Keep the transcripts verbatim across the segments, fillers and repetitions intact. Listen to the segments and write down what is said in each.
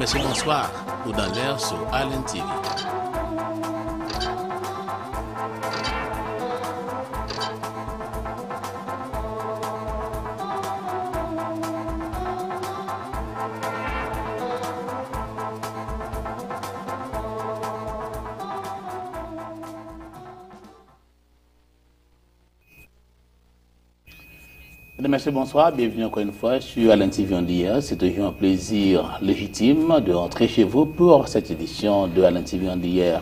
Mesye, bonswa. Ou dans l'air sou Island T V. Mesdames, Messieurs, bonsoir. Bienvenue encore une fois sur Island T V on the Air. C'est toujours un plaisir légitime de rentrer chez vous pour cette édition de Island T V on the Air.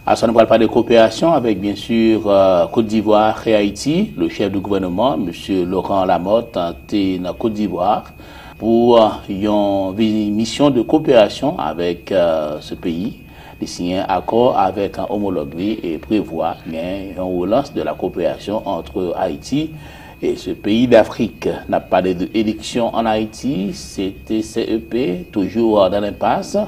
Aswè, nou pral pale de coopération avec, bien sûr, euh, Côte d'Ivoire et Haïti. Le chef du gouvernement, Monsieur Laurent Lamothe, te nan Côte d'Ivoire pour, euh, yon vi-, mission de coopération avec, euh, ce pays. Li siyen akò avèk omològ li e prevwa gen yon relans de la coopération entre Haïti et ce pays d'Afrique. N ap pale de eleksyon an Ayiti, C T C E P, toujours dans l'impasse,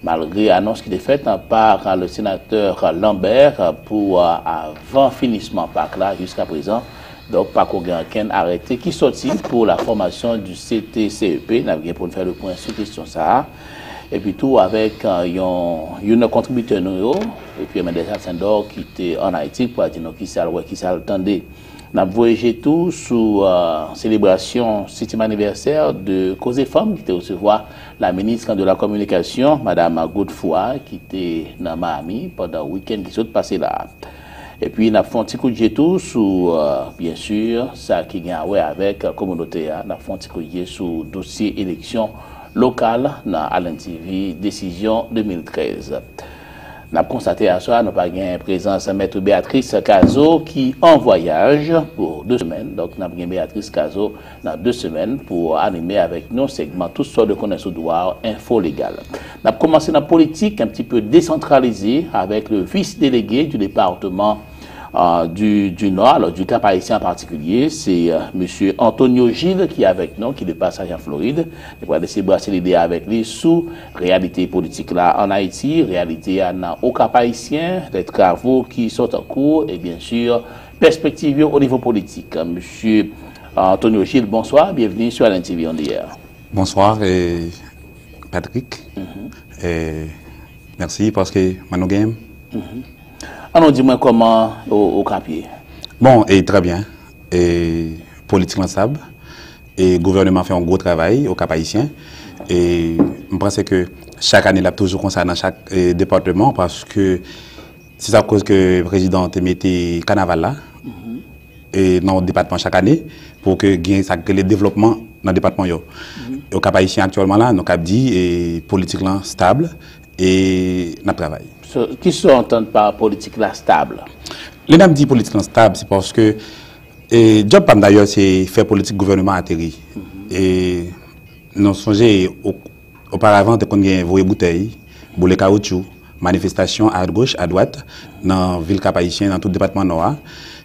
malgré annonce ki te fèt par le sénateur Lambert pour, euh, avan finisman Pak la, jiska prezan, donk, pako gen okenn arete ki sòti pour la formation du C T C E P. N ap gen pou n fè le pwen sou kesyon sa a. Epi tou avèk, euh, yon, youn nan kontribitè nou yo, epi Mendez Alcindor ki te an Ayiti, pou al di nou kisa l wè, kisa l tande. N ap voye je tou sou, euh, selebrasyon setyèm anivèsè de Koze Fanm ki te resevwa la ministre de la Communication, Madame Godefroid, ki te nan Miami pandan wikenn ki sot pase la. Epi n ap fè yon ti kout je tou sou, euh, byen si, sa ki gen a wè avèk kominote a. N ap fè yon ti kout je sou dosye eleksyon lokal nan Island T V, desizyon de mil trèz. N ap konstate aswè a, nou pa gen prezans Mèt Béatrice Cazeau ki an vwayaj pou de semèn. Donk, n ap gen Béatrice Cazeau nan de semèn pou anime avèk nou segman Tout sa w dwe konnen sou dwa w, Enfo Legal. N ap kòmanse nan politik, un petit peu décentralisé, avec le vice-délégué du département, euh, du, du Nord, alors du Cap-Haïtien en particulier, c'est, euh, Monsieur Antonio Gilles ki avèk nou, ki de pasaj an Florid. Nou pral eseye brase lide avèk li sou reyalite politik la an Ayiti, reyalite a nan Okap Ayisyen, les travaux qui sont en cours et bien sûr, pèspektiv yo o nivo politik. Monsieur, euh, Antonio Gilles, bonsoir, bienvenue sur Island T V on the Air. Bonsoir, eh, Patrick. Mhm. Eh, mèsi paske mwen nou genyen m. Mhm. An nou di mwen kòman ou, ou kapye? Bon, e trè byen. E politik lan stab. E gouvènman fè yon gwo travay o Kap Ayisyen. E m panse ke chak ane l ap toujou konsa nan chak, e, depatman paske se sa k koz ke prezidan te mete kanaval la, e, nan yon depatman chak ane pou ke gen sa k rele devlopman nan depatman yo. E o Kap Ayisyen aktyèlman la, nou kab di, e, politik lan stab e n ap travay. So, kisa w antann pa politik la stab? Lè n ap di politik lan stab, se paske, e, djòb pa m dayè se fè politik gouvènman ateri. E nou sonje, o-, oparavan, te konn gen voye boutèy, boule kawotchou, manifestasyon agoch, adwat, nan vil Kap Ayisyen, nan tout depatman Nò a.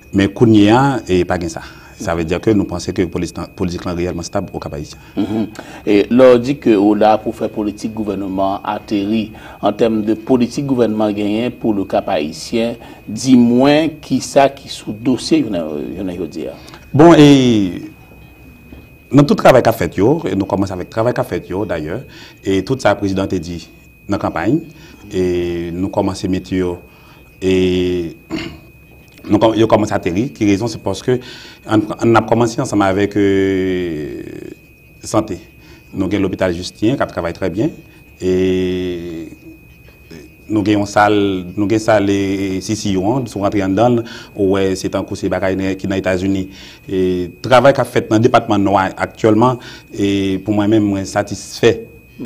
Men kounye a, e pa gen sa. Sa vle di ke nou panse ke polis-, politik lan reyèlman stab o Kap Ayisyen. Mhm. E lè w di ke ou la pou fè politik gouvènman ateri, an tèm de politik gouvènman genyen pou le Kap Ayisyen, di mwen kisa ki sou dosye jounen, jounen jodi a? Bon, e nan tout travay k ap fèt yo, e nou kòmanse avèk travay k ap fèt yo, dayè, e tout sa prezidan te di nan kanpay, e nou kòmanse mete yo, e nou kò-, yo kòmanse ateri. Ki rezon? Se paske an, an ap kòmanse ansanm avèk, e, sante. Nou gen lopital Justin k ap travay trè byen. E nou gen yon sal, nou gen sal, e, C C U an, si w rantre anndan l, ou wè se tankou se bagay nan, ki nan Etazini. E travay k ap fèt nan depatman Nò a aktyèlman, e pou mwen menm, mwen satisfè,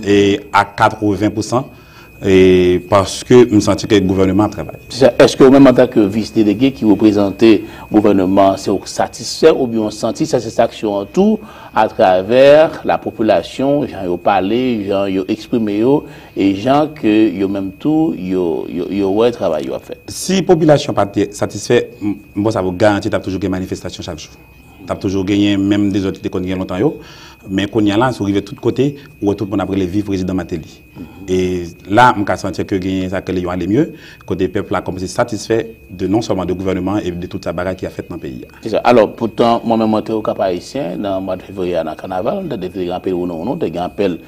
e a katreven pousan, e paske m santi ke gouvènman ap travay. Se sa, èske ou menm antanke vis delege ki reprezante gouvènman, se ou k satisfè oubyen ou santi satisfaksyon an tou atravè lapopilasyon, jan yo pale, jan yo eksprime yo, e jan ke yo menm tou, yo, yo, yo wè travay yo ap fèt? Si popilasyon pa te satisfè, m, m bon sa pou garanti t ap toujou gen manifestasyon chak jou. T ap toujou genyen menm dezòd ki te konn gen lontan yo. Men kounye a la, si w rive tout kote, ou wè tout moun ap rele viv prezidan Martelly. E la, m ka santi ke genyen sa k rele yon ale mye, kote pèp la kòmanse satisfè de non sèlman de gouvènman e de tout sa bagay ki ap fèt nan peyi a. Se sa. Alò, poutan, mwen menm mwen te o Kap Ayisyen, nan mwa de fevriye a, nan kanaval, m tande te gen anpil wounou wounou, te gen anpil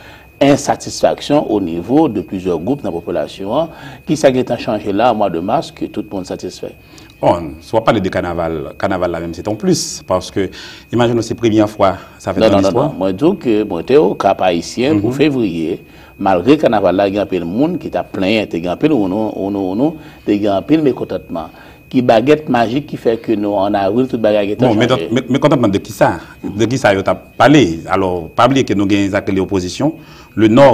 ensatisfaksyon o nivo de plizyè gwoup nan popilasyon an. Kisa ki gentan chanje la, mwa de mas, ke tout moun satisfè? Bon, si w ap pale de kanaval, kanaval la menm se te yon plis, paske imajine w se premyè fwa sa fèt nan listwa. Non, non, non, non. Mwen di w ke mwen te o Kap Ayisyen pou fevriye, malgre kanaval la gen anpil moun ki t ap plenyen, te gen anpil wounou, wounou, wounou, te gen anpil mekontantman. Ki bagèt majik ki fè ke nou an avril tout bagay gentan chanje? Bon, mekontantman de kisa? De kisa yo t ap pale? Alò, pa bliye ke nou gen sa k rele opozisyon. Le Nò,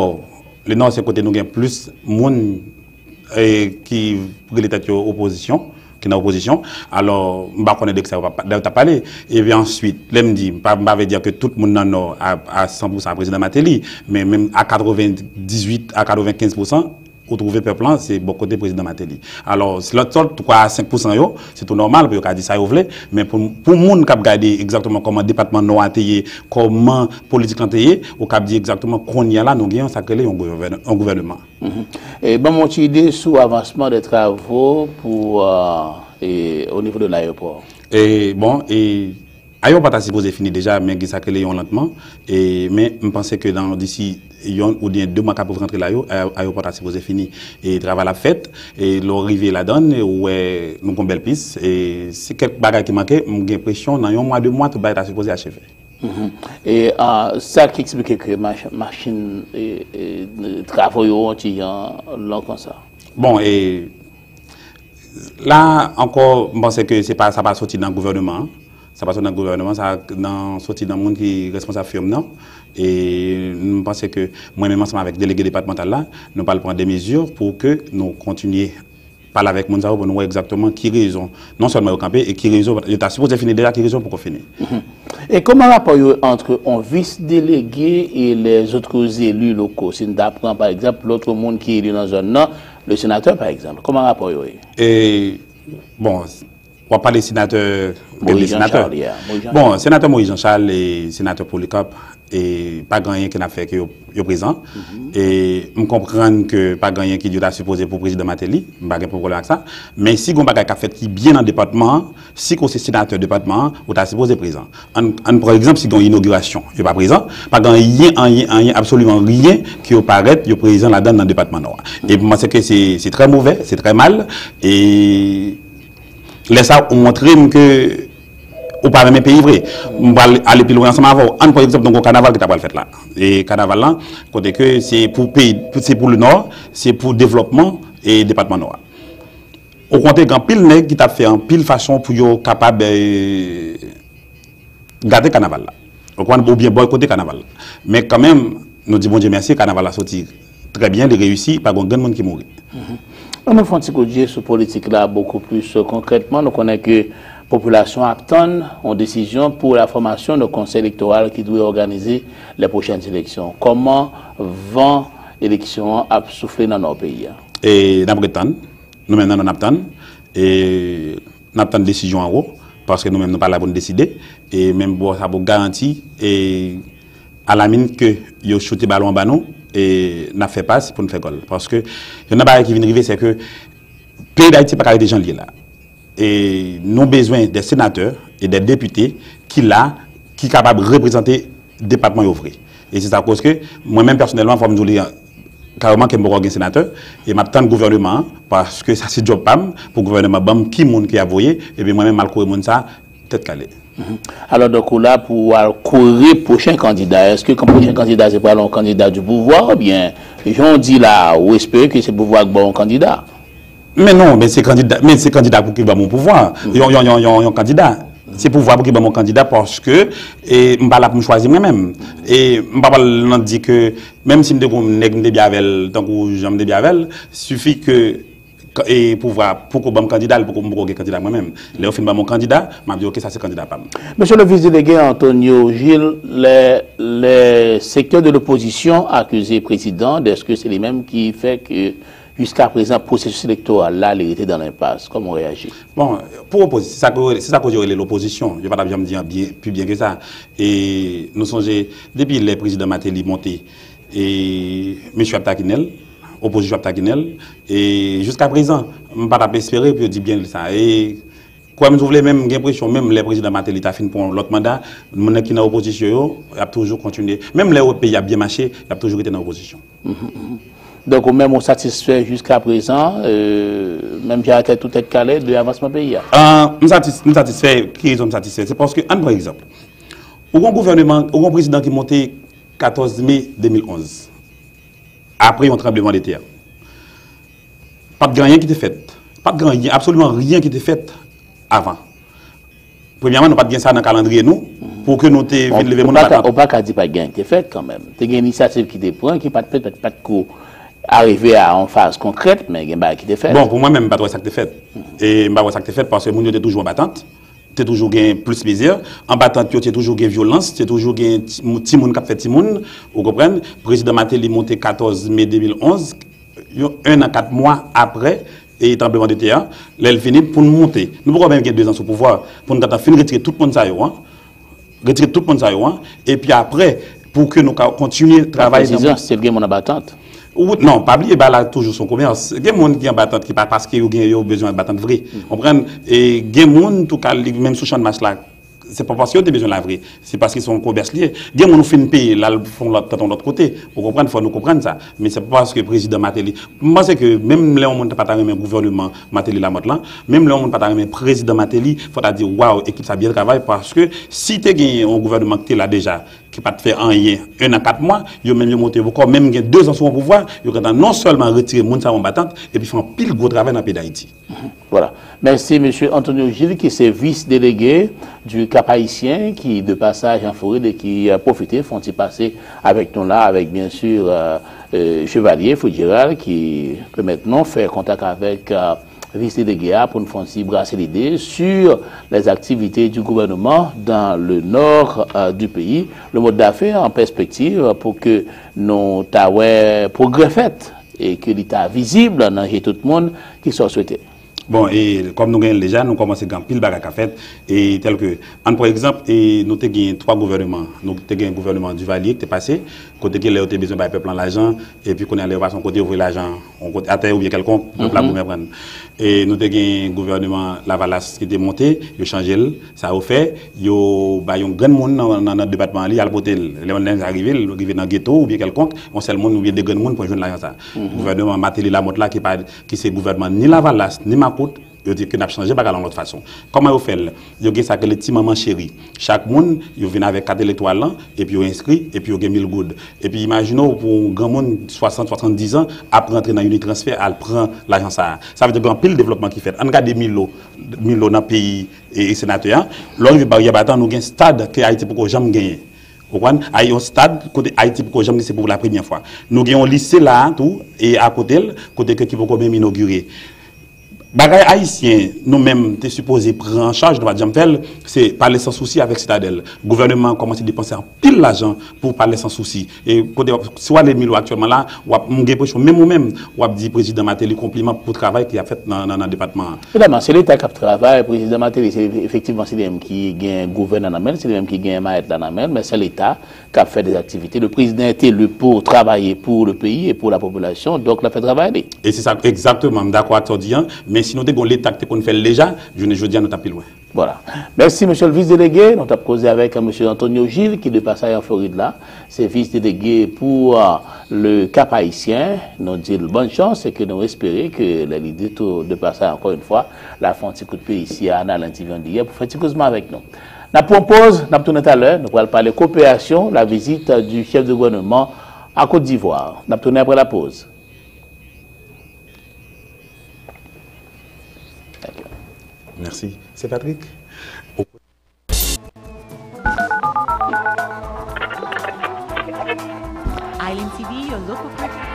le Nò se kote nou gen plis moun e ki rele tèt yo opozisyon, ki nan opozisyon. Alò, m pa konnen de kisa yo pa, yo t ap pale. Epi answit, lè m di, m pa, m pa vle di ke tout moun nan Nò a, a san pousan a prezidan Martelly, men menm a katrevendizuit a katrevenkenz pousan, ou twouve pèp lan se bò kote prezidan Martelly. Alò, si lòt, lòt twa a senk pousan yo, se tou nòmal pou yo ka di sa yo vle, men pou, pou moun k ap gade egzakteman kòman depatman Nò a te ye, kòman politik lan te ye, ou kab di egzakteman kounye a la nou gen yon sa k rele yon gouvèn-, yon gouvènman. Mhm. E ban m yon ti ide sou avansman de travo pou, euh, e, o nivo de layewopò. E, bon, e, ayewopò ta sipoze fini deja, men gen sa k rele yon lantman. E, men m panse ke nan disi yon oubyen de mwa k ap rantre la yo, a-, ayewopò ta sipoze fini. E travay la ap fèt. E lè w rive ladann, ou wè nou gon bèl pis. E si kèk bagay ki manke, m gen enpresyon nan yon mwa, de mwa, tout bagay ta sipoze acheve. Mhm. E, ah, sa ki eksplike ke mach-, machin, e, e, travo yo yon ti jan long konsa? Bon, e, la ankò, m panse ke se pa, sa pa soti nan gouvènman an. Sa pa soti nan gouvènman, sa nan, soti nan moun ki responsab firm nan. E m panse ke mwen menm ansanm avèk delege depatmantal la, nou pral pran de mezi pou ke nou kontinye pale avèk moun sa yo pou nou wè egzakteman ki rezon, non sèlman yo kanpe, e ki rezon, yo ta sipoze fini deja, ki rezon poko fini. Mhm. E kòman rapò yo ant yon vis delege e les autres élus locaux? Si n ta pran, pa egzanp, lòt moun ki eli nan zòn nan, le senatè, pa egzanp, kòman rapò yo ye? E, bon, w ap pale senatè, gen de senatè. Bon, senatè Moïse Jean Charles e senatè Polycarpe, e pa gen anyen ke n ap fè ke yo, yo prezan. Mhm. E m konprann ke pa gen anyen ki yo ta sipoze pou prezidan Martelly, m pa gen pwoblèm ak sa. Men si gon bagay k ap fèt ki byen nan depatman an, si ke w se senatè depatman an, ou ta sipoze prezan. Ann, ann pran egzanp, si gen yon inogirasyon, yo pa prezan, pa gen anyen, anyen, anyen, absoliman ryen ke yo parèt, yo prezan ladan nan depatman Nò a. E pou mwen, se ke se, se trè movè, se trè mal, e lè sa a, ou montre m ke ou pa renmen peyi vre. M pral ale pi lwen ansanm avè w. Ann pran egzanp, nou gen yon kanaval ki ta pral fèt la. E kanaval lan, kote ke se pou peyi, se pou le Nò, se pou devlòpman e depatman Nò a. Okontrè, gen anpil nèg ki t ap fè anpil fason pou yo kapab, eh, gate kanaval la. Ou konprann? Oubyen bòykote kanaval la. Men kanmenm, nou di Bondye mèsi, kanaval la soti trè byen, li reyisi, pa gen yon grenn moun ki mouri. Mhm. Ann nou fè yon ti kout je sou politik la bokou plis konkrètman. Nou konnen ke popilasyon ap tann yon desizyon pou la fòmasyon de konsèy elektoral ki dwe òganize lè pwochèn eleksyon. Kòman van eleksyon an ap soufle nan nò peyi a? E n ap ret tann. Nou menm nan nou n ap tann. E n ap tann desizyon anwo, paske nou menm nou pa la pou n deside. E menm bò sa pou garanti, e alaminit ke yo choute balon an ba nou, e n ap fè pas pou n fè gòl. Paske youn nan bagay ki vin rive, se ke peyi Dayiti pa ka rete jan l ye la. E nou bezwen de senatè e de depite ki la, ki kapab reprezante depatman yo vre. E se sa koz ke mwen menm pèsonèlman, fò m di w li kareman ke m poko gen senatè, e m ap tann gouvèneman an, paske sa se djòb pa m, pou gouvèneman ban m ki moun ke y ap voye, epi mwen menm m al kore moun sa, tèt kale. Mhm. Alò, donk, ou la pou w al kore pwochen kandida. Èske kan pwochen kandida se pral yon kandida du pouvoir, oubyen, jan w di la, ou espere ke se pouvwa k ba w yon kandida? Men non, men se kandida, men se kandida pou ki ban m yon pouvwa. Mhm. Yon, yon, yon, yon, yon kandida. Se pouvwa pou ki ban m yon kandida paske, e, m pa la pou m chwazi mwen menm. E m pa pral nan di ke, menm si m te gon nèg m te byen avè l, tankou jan m te byen avè l, sifi ke, e, pouvwa poko ban m kandida, l poko, m poko gen kandida mwen menm. Lè yo fin ban m yon kandida, m ap di, oke, sa se kandida pa m. Monsieur le vice-délégué Antonio Gilles, les, les secteurs de l'opposition accusent président d'être que c'est lui-même qui fait que Jiskaprezan, pwosesis elektoral la, li rete dan lenpas. Kòman w reyaji? Bon, pou opozi-, se sa ke, se sa koz yo rele lopozisyon. Yo pa t ap janm di an byen, pi byen ke sa. E nou sonje, depi lè prezidan Martelly monte, e mesye ap takinen l, opozisyon ap takinen l, e jiskaprezan, m pa t ap espere pou yo di byen l sa. E Kwè m, si w vle, menm gen enpresyon, menm lè prezidan Martelly ta fin pran lòt manda, moun ki nan opozisyon yo, y ap toujou kontinye. Menm lè peyi ap byen mache, y ap toujou rete nan opozisyon. Donk, ou menm, ou satisfè jiska prezan, euh, menm jan ak tout tèt kale, de avansman peyi a? Ah, m satis, m satisfè. Ki rezon m satisfè? Se paske, ann pran egzanp. Ou gon gouvèneman, ou gon prezidan ki monte katòz me de mil onz, apre yon tranbleman de tè. Pa t gen anyen ki te fèt. Pa t gen anyen, absoliman ryen ki te fèt avan. Premyèman, nou pa t gen sa nan kalandriye nou, pou ke nou te vin leve moun an batant. Ou pa ka di pa t gen anyen ki te fèt kanmenm. Te gen inisyativ ki te pran, ki pa t fèt, pa t ko arive a yon faz konkrèt, men gen bagay ki te fèt. Bon, pou mwen menm, m pa t wè sa k te fèt. E m pa t wè sa k te fèt, paske moun yo te toujou an batant. Te toujou gen plis mizè. An batant yo, te toujou gen vyolans, te toujou gen ti, timoun k ap fè timoun, ou konprann? Prezidan Martelly monte katòz me de mil onz, yon, en an, kat mwa apre, e tranbleman de tè a, lè l vini, pou n monte. Nou poko menm gen dezan sou pouvwa, pou n gentan fin retire tout moun sa yo an. Retire tout moun sa yo an. Epi apre, pou ke nou ka kontinye travay nan. Pou prezizan, si l gen moun an batant. Ou, non, pa bliye, bagay la toujou se yon komès. Gen moun ki an batant ki pa paske yo gen, yo bezwen an batant vre. Konprann? E gen moun, tou ka, li menm sou Channmas la, se pa paske yo te bezwen l la vre. Se paske se yon komès li ye. Gen moun ou fin peye, l al fè yon lòt, tante yon lòt kote. Ou konprann? Fò nou konprann sa. Men se pa paske prezidan Martelly. M panse ke menm lè yon moun pa ta renmen gouvèneman Martelly Lamothe lan, menm lè yon moun pa ta renmen prezidan Martelly, fò ta di, waw, ekip sa byen travay, paske si te gen yon gouvèneman ki te la deja, ki pa t fè anyen, en an, kat mwa, yo menm yo monte, yo poko menm gen dezan sou yon pouvwa, yo gentan non sèlman retire moun sa yo an batant, epi fè anpil gwo travay nan peyi Dayiti. Voilà. Mèsi, mesye Antonio Gilles, ki se vis delege du Cap Haïtien, ki de pasaj an Florid e ki euh, pwofite fè yon ti pase avèk nou la, avèk, byen si, euh, euh, Chevalier Fitzgerald, ki pèmèt nou fè kontak avèk euh, vis delege a pou n fè yon ti brase lide sur les activités du gouvernement dans le nord euh, du pays. Le mot d'affaire en perspective pour que nou ta wè pwogrè fèt e ke li ta vizib nan je tout moun. Kisa w swete? Bon, e kòm nou genyen l deja, nou kòmanse gen anpil bagay k ap fèt. E tèlke, ann pran egzanp, e nou te gen twa gouvèneman. Nou te gen gouvèneman Duvalier ki te pase, kote ke lè yo te bezwen bay pèp lan lajan, epi kounye a lè yo pase yon kote, yo voye lajan yon kote atè oubyen kèlkonk, pèp la goumen pran. E nou te gen gouvèneman Lavalas ki te monte, yo chanje l. Sa yo fè, yo bay yon grenn moun nan, nan, nan depatman an, li al pote l. Lè yon nèg sa rive, l rive nan geto oubyen kèlkonk, yon sèl moun oubyen de grenn moun pou jwenn lajan sa. Gouvèneman Martelly Lamothe la ki pa, ki se gouvèneman ni Lavalas, ni Makout, yo di ke n ap chanje bagay la yon lòt fason. Kòman yo fè l? Yo gen sa k rele ti manman cheri. Chak moun, yo vin avèk kat elektoral lan, epi yo enskri, epi yo gen mil goud. Epi imajine w pou yon granmoun swasant, swasanndizan ap rantre nan Unitransfer al pran lajan sa a. Sa vle di gen anpil devlòpman ki fèt. Ann gade Milo, Milo nan peyi e, e senatè a. Lè w rive Baryè Batan, nou gen stad ke Ayiti poko janm genyen. Ou konprann? Ay, yon stad kote Ayiti poko janm genyen, se pou la premyè fwa. Nou gen yon lise la a tou, e akote l, kote ke ki poko menm inogire. Bagay ayisyen, nou menm, te sipoze pran an chaj, nou pa t janm fè l, se Palais Sans Souci avèk Citadelle. Gouvèneman an kòmanse depanse anpil lajan pou Palais Sans Souci. E kote, si w ale Milo aktyèlman la, w ap, m gen enpresyon, menm ou menm, w ap di prezidan Martelly konpliman pou travay ki ap fèt nan, nan, nan depatman an. Evidaman, se Leta k ap travay, prezidan Martelly, se efektivman, se li menm ki gen gouvènans nan men l, se li menm ki gen mayèt la nan men l, men se Leta k ap fè de aktivite. Le président est élu pour travailler pour le pays et pour la population, donk l ap fè travay li. E se sa, egzakteman, m dakò ak sa w di an, men si nou te gen yon Leta ki te konn fè l deja, jounen jodi a, nou t ap pi lwen. Voilà. Mèsi, mesye le vis delege. Nou t ap koze avèk mesye Antonio Gilles, ki de pasaj an Florid la. Se vis delege pou euh, le Cap Haïtien. Nou di l bòn chans e ke nou espere ke lè li de tou de pasaj ankò yon fwa, l ap fè yon ti kout pye isi a nan Lendi Vyondiyè pou fè ti kozman avèk nou. N ap pran pòz, n ap tounen talè, nou pral pale koperasyon, la visite du chef de gouvernement à Côte d'Ivoire. N ap tounen apre la pòz. Mèsi. Se Patrick. Island T V, your local producer.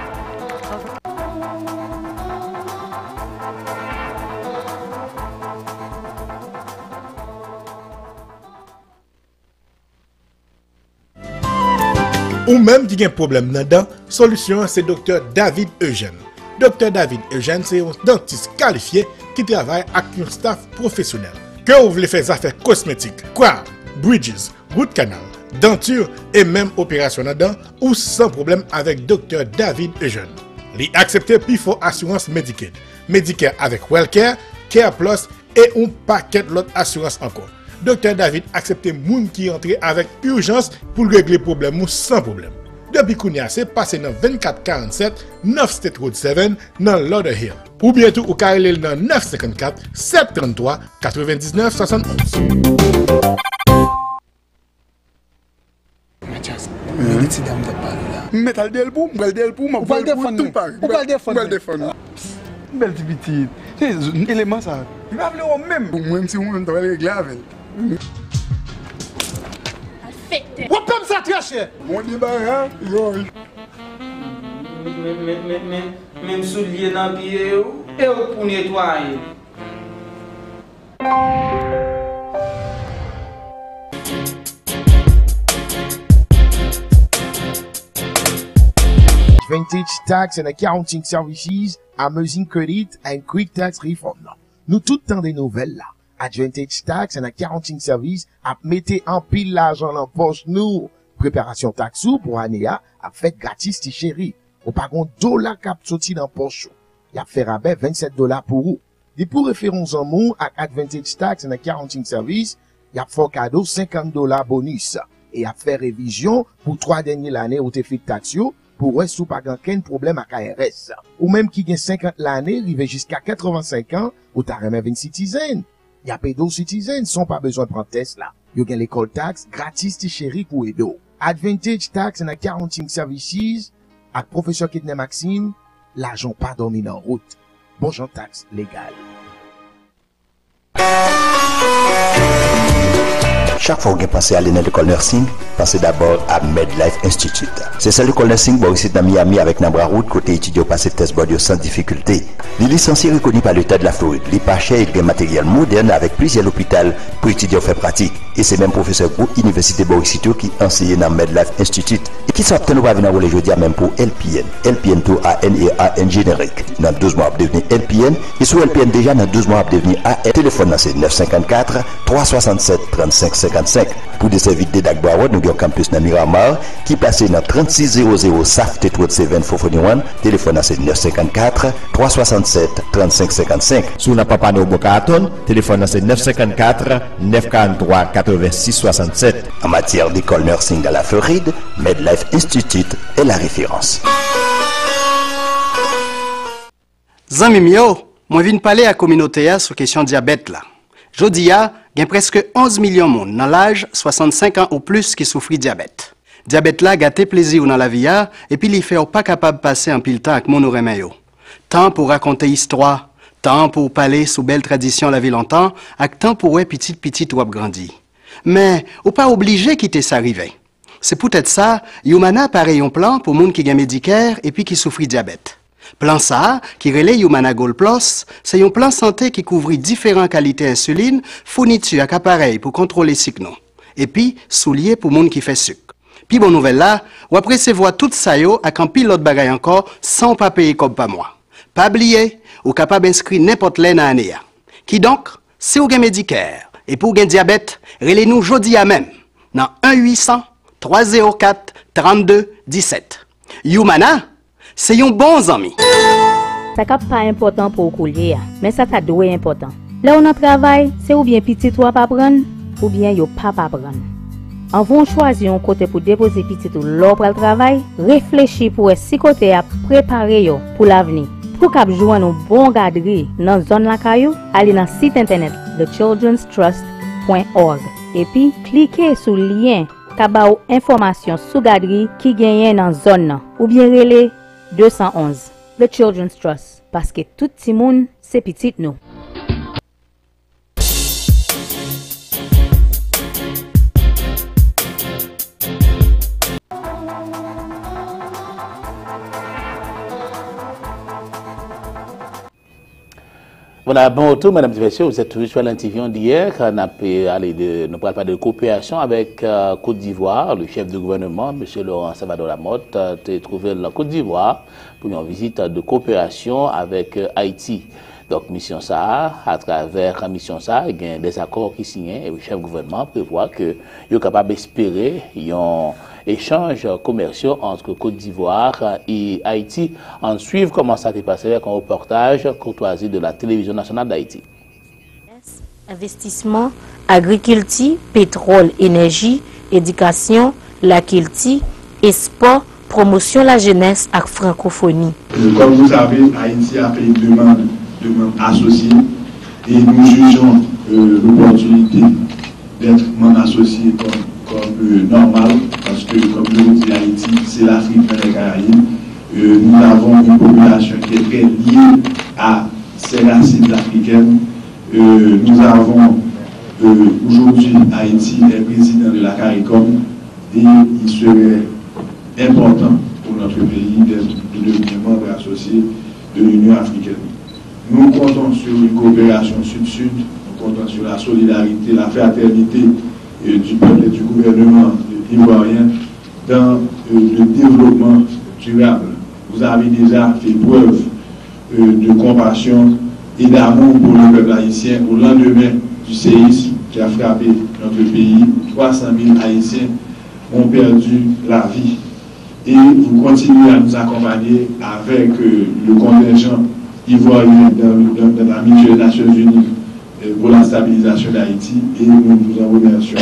Ou menm ki gen pwoblèm nan dan, solisyon an se Doktè David Eugène. Doktè David Eugène se yon dantis kalifye ki travay ak yon staf pwofesyonèl. Ke w vle fè zafè kosmetik, kwab, bridges, root canal, denture e menm operasyon nan dan, ou san pwoblèm avèk Doktè David Eugène. Li aksepte pifò asirans Medicaid, Medicare avèk Wellcare, Care Plus, e yon pakèt lòt asirans ankò. Doktè David aksepte moun ki antre avèk ijans pou l regle pwoblèm ou san pwoblèm. Depi kounye a, se pase nan vennkat karannsèt North State Road seven nan Lauderhill. Oubyen tou, ou ka rele l nan nèf senkannkat, sèt tranntwa, katrevendiznèf swasannonz. Mathias, men de ti dam t ap pale la. M mèt al dèyè l pou ou, m pral dèyè l pou ou, m ap voye l pou ou tou pare. Ou pral defann li. M pral defann li. Bèl ti pitit. Se eleman sa. Li pa vle wè w menm. Pou mwen, m si ou menm, ta pral regle avè l. Afekte. W ap pè m sa trè chè. Bon debara, yoy. Men, men, men, men, men, menm soulye nan pye yo, e w pou netwaye. Advantage Tax and Accounting Services, Amazing Credit and Quick Tax Reform nan. Nou tout tande nouvèl la. Advantage Tax and Accounting Service ap mete anpil lajan nan pòch nou. Preparasyon taks ou pou ane a ap fèt gratis ti cheri. Ou pa gon dola k ap soti nan pòch ou. Y ap fè rabè vennsèt dola pou ou. Depi w refere yon zanmi w ak Advantage Tax and Accounting Service, y ap fè w kado senkant dola bonis e y ap fè revizyon pou twa dènye lane ou te fè taks yo pou w wè si w pa gen okenn pwoblèm ak I R S. Ou menm ki gen senkant lane rive jiska katrevensenk an, ou ta renmen vin citizen? Y ap ede w citizen san w pa bezwen pran tès la. Yo gen lekòl taks gratis ti cheri pou ede w. Advantage Tax and Accounting Services ak Pwofesè Kedner Maxime, lajan w pa dòmi nan wout. Bon jan taks legal. Chak fwa w gen panse ale nan lekòl nursing, panse dabò a Medlife Institute. Se sèl lekòl nursing bò isit nan Miami avèk nan Broward kote etidyan yo pase tès board yo san difikilte. Li lisansye rekoni pa Leta de la Florid. Li pa chè e li gen materyèl modèn avèk plizyè lopital pou etidyan yo fè pratik. E se menm pwofesè gwo inivèsite bò isit yo ki anseye nan Medlife Institute. E kisa w ap tann ou pa vin anwole jodi a menm pou L P N? L P N tou A N e A N jenerik. Nan douz mwa w ap devni L P N, e si w L P N deja, nan douz mwa w ap devni A N. Telefòn nan se nèf senkannkat, twa swasannsèt, trannsenk senkannsenk. Pou desèvi Dade ak Broward, nou gen yon kanpis nan Miramar ki plase nan trannsis zewo zewo South State Road seven four forty-one. Telefòn nan se nèf senkannkat, twa swasannsèt, trannsenk senkannsenk. Si w nan Pampano ou Boca Raton, telefòn nan se nèf senkannkat, nèf karanntwa, katrevensis swasannsèt. En matière d'école nursing dans la Floride, Medlife Institute est la référence. Zanmi m yo, mwen vin pale ak kominote a sou kesyon dyabèt la. Jodi a, gen prèske onz milyon moun nan laj swasannsenk an ou plis ki soufri dyabèt. Dyabèt la gate plezi w nan lavi a, epi li fè w pa kapab pase anpil tan ak moun ou renmen yo. Tan pou w rakonte istwa, tan pou w pale sou bèl tradisyon lavi lontan, ak tan pou w wè pitit pitit w ap grandi. Men, ou pa oblije kite sa rive. Se poutèt sa, Humana pare yon plan pou moun ki gen Medicare epi ki soufri dyabèt. Plan sa a, ki rele Humana Gold Plus, se yon plan sante ki kouvri diferan kalite ensilin, founiti ak aparèy pou kontwole sik nou, epi soulye pou moun ki fè sik. Pi bon nouvèl la, w ap resevwa tout sa yo ak anpil lòt bagay ankò san w pa peye kòb pa mwa. Pa bliye, ou kapab enskri nenpòt lè nan ane a. Kidonk, si w gen Medicare epi w gen dyabèt, rele nou jodi a menm nan en uit san, twa zewo kat, trannde disèt. Humana, se yon bon zanmi. Sa k ap pa enpòtan pou w koulye a, men sa ta dwe enpòtan. Lè w nan travay, se oubyen pitit ou ap aprann, oubyen yo p ap aprann. Anvan w chwazi yon kote pou depoze pitit ou lè w pral travay, reflechi pou w wè si kote a ap prepare yo pou lavni. Pou w kab jwenn yon bon gadri nan zòn lakay ou, ale nan sit entènèt the children's trust point org epi klike sou lyen k ap ba w enfòmasyon sou gadri ki genyen nan zòn nan, oubyen rele de san onz. The Children's Trust, paske tout timoun se pitit nou. Voilà, bon retour, mesdames et messieurs, vous êtes toujours sur L N T V en direct. N ap, euh, ale de, nou pral pale de coopération avec, euh, Côte d'Ivoire. Le chef du gouvernement, Monsieur Laurent Salvador Lamothe, euh, te trouvé en Côte d'Ivoire pour une visite de coopération avec, euh, Haïti. Donk, misyon sa a, atravè misyon sa a, gen dèzakò ki siyen, e chèf gouvènman prevwa ke yo kapab espere yon echanj komèsyal ant Côte d'Ivoire e Ayiti. Ann swiv kòman sa te pase avèk yon repòtaj Courtoisie de la Télévision Nationale d'Haïti. Envestisman, agrikilti, petwòl, enèji, edikasyon, lakilti, espò, pwomosyon lajenès ak frankofoni. Euh, comme vous savez, Haïti a fait une demande de membre associé et nous jugeons euh, l'opportunité d'être membre associé comme, comme euh, normal parce que, comme je vous dis, Haïti, c'est l'Afrique dans les Caraïbes. Euh, nous avons une population qui est très liée à ses racines africaines. Euh, nous avons euh, aujourd'hui Haïti est président de la CARICOM et il serait important pour notre pays d'être de devenir membre associé de l'Union africaine. Nous comptons sur une coopération sud-sud, nous comptons sur la solidarité, la fraternité euh, du peuple et du gouvernement ivoirien dans euh, le développement durable. Vous avez déjà fait preuve euh, de compassion et d'amour pour le peuple haïtien au lendemain du séisme qui a frappé notre pays. Trois cent mille Haïtiens ont perdu la vie. Et vous continuez à nous accompagner avec euh, le contingent ivoirien dans, dans, dans la mutuelle Nations Unies euh, pour la stabilisation d'Haïti et nous vous en remercions.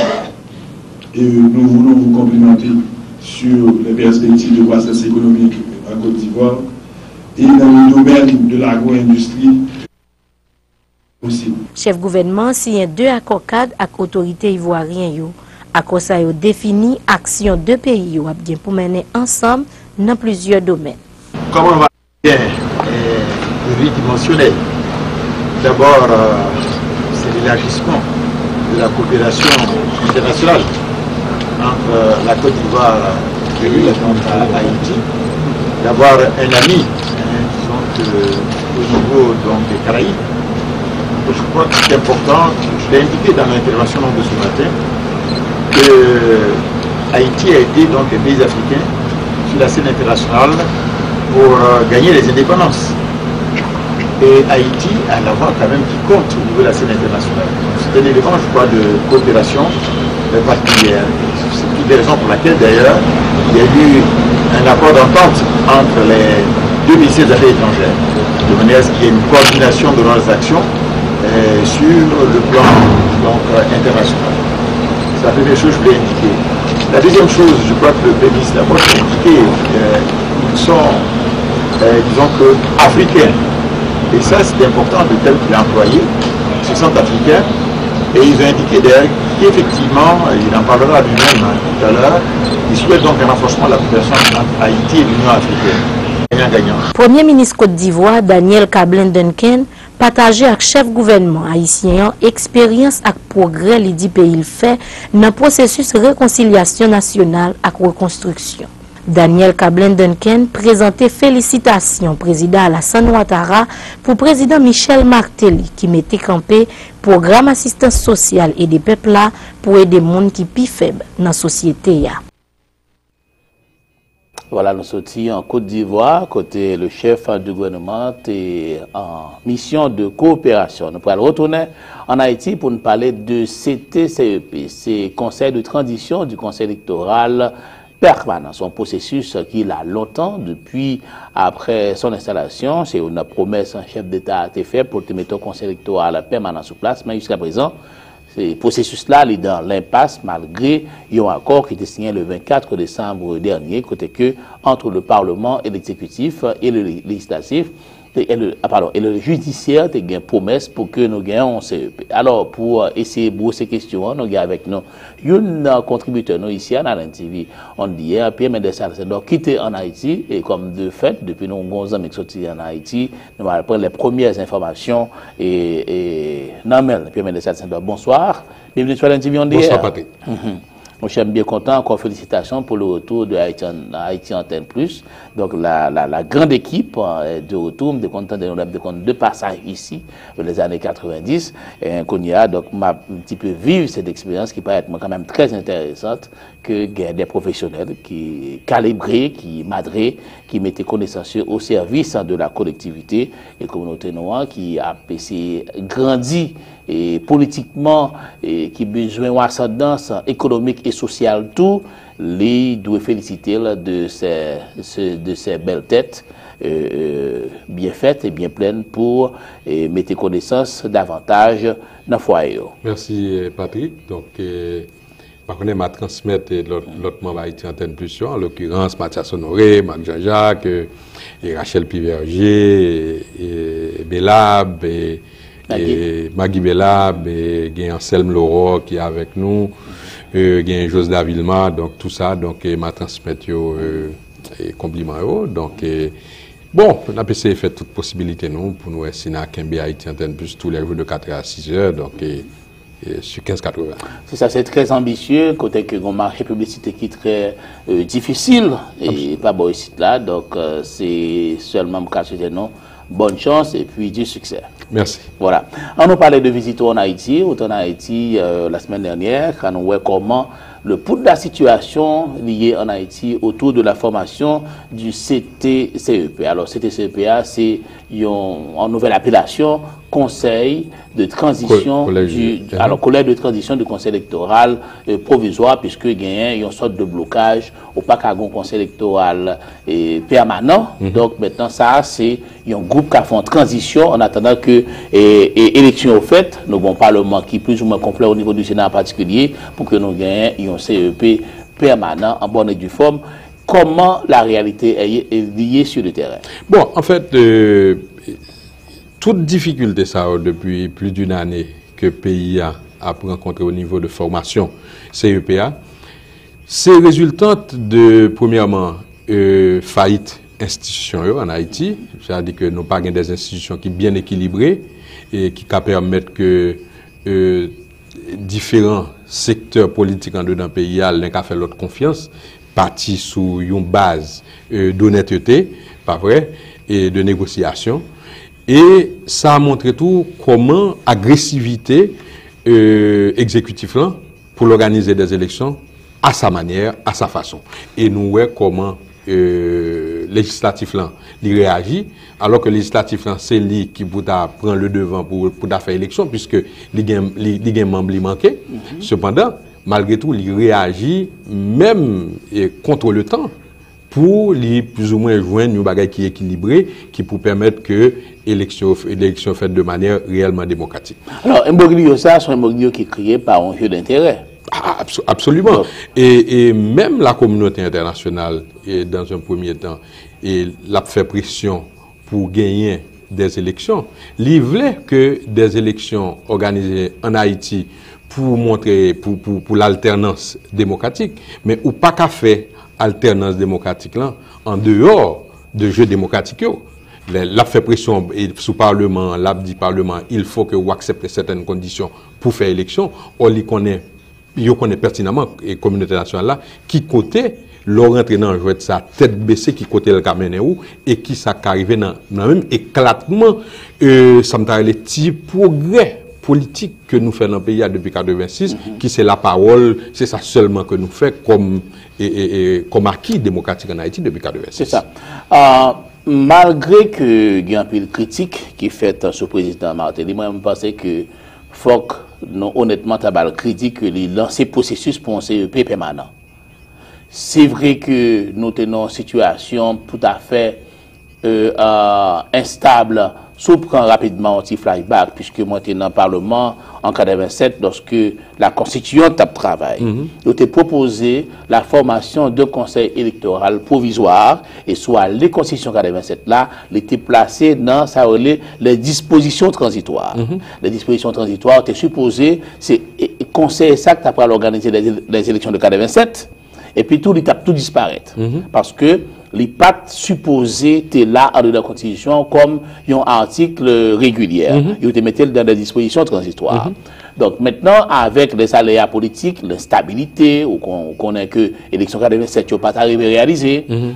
Et nous voulons vous complimenter sur les perspectives de croissance économique en Côte d'Ivoire et dans le domaine de l'agro-industrie aussi. Chèf gouvènman an siyen de akò kad ak otorite ivwaryen yo. Akò sa yo defini aksyon de peyi yo ap gen pou mennen ansanm nan plizyè domèn. Kòman va Bien, euh, ridimensionné. D'abord, euh, c'est l'élargissement de la coopération internationale entre la Côte d'Ivoire et donc, Haïti. D'avoir un ami, hein, donc, euh, au niveau donc, des Caraïbes. Je crois que c'est important, je l'ai indiqué dans l'intervention de ce matin, que Haïti a aidé donc les pays africains sur la scène internationale pour euh, gagner les indépendances. Et Haïti a la voix quand même qui compte au niveau de la scène internationale. C'est un élément, je crois, de coopération euh, particulière. C'est une des raisons pour laquelle, d'ailleurs, il y a eu un accord d'entente entre les deux ministères des Affaires étrangères, de manière à ce qu'il y ait une coordination de leurs actions euh, sur le plan donc, euh, international. C'est la première chose que je voulais indiquer. La deuxième chose, je crois que le Premier ministre Laporte a indiqué, euh, ils sont, euh, disons que, africains. Et ça, c'est important, le terme qu'il a employé, ce centrafricain. Et ils ont indiqué d'ailleurs qu'effectivement, il en parlera lui-même hein, tout à l'heure, il souhaite donc un renforcement de la coopération entre Haïti et l'Union africaine. Gagnant-gagnant. Premye minis Kot Divwa, Daniel Kablen Duncan, pataje ak chèf gouvènman ayisyen an eksperyans ak pwogrè li di peyi l fè nan pwosesis rekonsilyasyon nasyonal ak rekonstriksyon. Daniel Kablen Duncan prezante felisitasyon Prezidan Alassane Ouattara pou Prezidan Michel Martelly ki mete kanpe pwogram asistans sosyal ede pèp la pou ede moun ki pi fèb nan sosyete a. Vwala, nou soti an Kot Divwa, kote le chef du gouvernement te an misyon de kooperasyon. Nou pral retounen an Ayiti pou n pale de C T C E P, se Conseil de Transition du Conseil Électoral Permanent. Se yon pwosesis ki la lontan, depi apre son enstalasyon. Se yon pwomès chèf deta a te fè pou l te mete yon konsèy elektoral pèmanan sou plas, men jiskaprezan, se pwosesis la, li dan lenpas malgre yon akò ki te siyen le vennkat desanm dènye, kote ke, entre le Parlement et l'exécutif et le législatif, et le, ah, pardon, et le judiciaire te gen pwomès pou ke nou gen yon C E P. Alò, pou eseye bwose kesyon an, nou gen avèk nou youn nan kontribitè nou isi a nan L N T V on the Air, Pierre Mendès Alcindor, ki te an Ayiti, e kòm de fèt, depi nou gon zanmi ki soti an Ayiti, nou al pran les premières informations e, e nan men l. Pierre Mendès Alcindor, bonsoir. Bienvenue sur L N T V on the Air. Bonsoir, Patrick. Mhm. Monchè, m byen kontan, ankò felisitasyon pou le retour de Haïti, Haïti Antenne Plus. Donk, la, la, la grande équipe euh, de retour, m te konn tande nou, m te konn de pasaj isi, les années quatre-vingt-dix. E kounye a, donk, m ap un petit peu viv cette expérience qui paraît mwen kanmenm très intéressante, ke gen de pwofesyonèl ki kalibre, ki madre, ki mete konesans yo o sèvis de la kolektivite e kominote nou an, ki ap eseye grandi e politikman, e ki bezwen yon asandans ekonomik e sosyal tou, li dwe felisite l de sè, sè, de sè bèl tèt, e, e, byen fèt e byen plen pou e, mete konesans davantaj nan fwaye yo. Mèsi, eh, Patrick. Donk, eh, pa konnen m a transmèt, eh, lòt, lòt manm Ayiti Antèn Plis yo, an lokirans, Mathias Honoré, Marc Jean-Jacques, eh, e Rachel Piverger, eh, eh, Belab, eh, Maggie. Eh, Maggie Belab, eh, gen Anselme Laurent ki avèk nou, eh, gen Josda Vilma, donk tou sa, donk, eh, m a transmèt yo, eh, eh, konpliman yo. Donk, eh, bon, n ap eseye fè tout posibilite nou pou nou wè si n a kenbe Ayiti Antèn Plis tou lè jou de quatre heures à six heures, donk, eh, eh, sou kenz katreven. Se sa, se trè anbisye, kote ke gon mache piblisite ki trè, eh, difisil, e pa bò isit la, donk, eh, se sèlman m ka swete nou bòn chans epi di siksè. Mèsi. Voilà. An nou pale de vizit ou an Ayiti, ou te an Ayiti, eh, la semaine dernière, kan nou wè kòman le pouls de la situation liée en Haïti autour de la formation du C T C E P. Alors, C T C E P a, se yon, an nouvèl apelasyon, Conseil de transition Ko-, collège, du, mhm. Alors, Collège de transition du Conseil électoral, euh, provisoire, puisque genyen yon sòt de blokaj, ou pa ka gon konsèy elektoral, eh, pèmanan. Mhm. Donk, mentnan, sa, se yon gwoup k ap fè yon tranzisyon an atandan ke, eh, eh, eleksyon yo fèt. Nou gon palman ki plizoumwen konplè o nivo di Sena an patikilye pou ke nou genyen yon C E P pèmanan an bòn e di fòm. Comment la réalité est, est liée sur le terrain? Bon, an fèt, euh, tout difikilte sa yo depi plis d'une ane ke peyi a ap rankontre o nivo de fòmasyon C E P a, se reziltant de, premyèman, euh, fayit enstitisyon yo an Ayiti, sètadi ke nou pa gen de enstitisyon ki byen ekilibre e ki ka pèmèt ke, euh, diferan sektè politik andedan peyi a, len ka fè lòt konfyans, pati sou yon baz, euh, donètete, pa vre, e de negosyasyon. E sa montre tou kòman agresivite, euh, egzekitif lan pou l òganize des élections à sa manière, à sa façon. E nou wè kòman, euh, lejislatif lan, li reyaji, alò ke lejislatif lan, se li ki pou ta pran le devant pou, pou ta fè eleksyon, puiske li gen, li, li gen manm li manke. Mhm. Sepandan, malgre tou, li reyaji menm, e, contre le temps, pou li plizoumwen jwenn yon bagay ki ekilibre, ki pou pèmèt ke eleksyon, eleksyon fèt de manière réellement démocratique. Alors, imbroglio sa, se yon imbroglio ki kreye pa yon jeu d'intérêt. A, abso-, absoliman. Bon. E, e menm la kominote entènasyonal, e, dans un premier temps, e l ap fè presyon pou genyen des élections. Li vle ke des élections òganize an Ayiti pou montre, pou, pou, pou laltènans demokratik. Men ou pa ka fè altènans demokratik lan an deyò de je demokratik yo. Lè l ap fè presyon, e, sou Palman an, l ap di Palman an, il faut que ou aksepte sètèn kondisyon pou fè eleksyon. Ò, li konnen, yo konnen pètinaman, e, kominote entènasyonal la, ki kote, lè w rantre nan jwèt sa, tèt bese, ki kote l ka mennen ou, e ki sa k ka rive nan, nan menm eklatman, e, sa m ta rele ti pwogrè politik ke nou fè nan peyi a depi katrevensis, mhm, ki se lapawòl, se sa sèlman ke nou fè kòm, e, e, e, kòm aki demokratik an Ayiti depi katrevensis. Se sa. Ah, malgre ke gen anpil kritik ki fèt sou prezidan Martelly, mwen, m panse ke fòk nou onètman ta ba l kredi ke li lanse pwosesis pou yon C E P pèmanan. Se vre ke nou te nan yon sitiyasyon pou ta fè, euh, euh, enstab. Si w pran rapidman yon ti flashback, puiske mwen te nan Palman an katrevennsèt, lòske la Constituante t ap travay. Mhm. Yo te pwopoze la formation d'un conseil électoral provisoire, e si w ale Konstitisyon katrevennsèt la, li te plase nan sa yo rele les dispositions transitoires. Mhm. Les dispositions transitoires te sipoze, se, e, e, konsèy sa k ta pral òganize les, les élections de katrevennsèt, epi tou, li t ap tou disparèt. Mhm. Paske li pa t sipoze te la andedan konstitisyon kòm yon atik regilyè. Mhm. Yo te mete l dan de dispozisyon tranzitwa. Mhm. Donk, mentnan, avèk lèzaleya politik, lenstabilite, ou kon-, ou konnen ke eleksyon katrevennsèt yo pa ta rive reyalize. Mhm.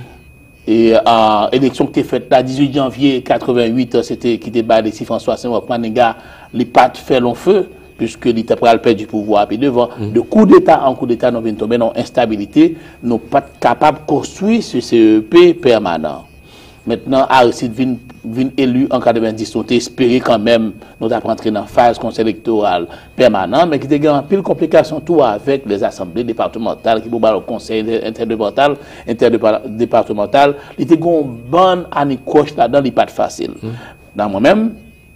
E, a, eleksyon ki te fèt la, dizuit janvye katrevennuit, se te, ki te bay Alexis François Saint-Roch Manigat, li pa t fè long feu, puiske li te pral pèdi pouvwa a pi devan. Mhm. De koudeta an koudeta, nou vin tonbe nan yon enstabilite, nou pa t kapab konstwi se C E P pèmanan. Mentnan, Aristide vin, vin eli an katrevenndis, nou te espere kanmenm nou t ap rantre nan faz konsèy elektoral pèmanan, men ki te gen anpil konplikasyon tou avèk lèzasanble depatmantal ki pou ba l konsèy entè-, entèdepatmantal, entèdepa-, depatmantal. Li te gen yon bann anikwòch ladan, li pa t fasil. Nan mwen menm,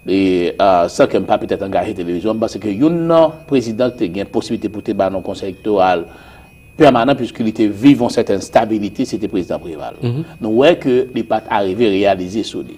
e, a, san ke m pa petèt angaje televizyon, m panse ke youn nan prezidan ki te gen posiblite pou te ba nou konsèy elektoral pèmanan, piske li te viv yon sètèn stabilite, se te prezidan Preval. Nou wè ke li pa t arive reyalize sou li.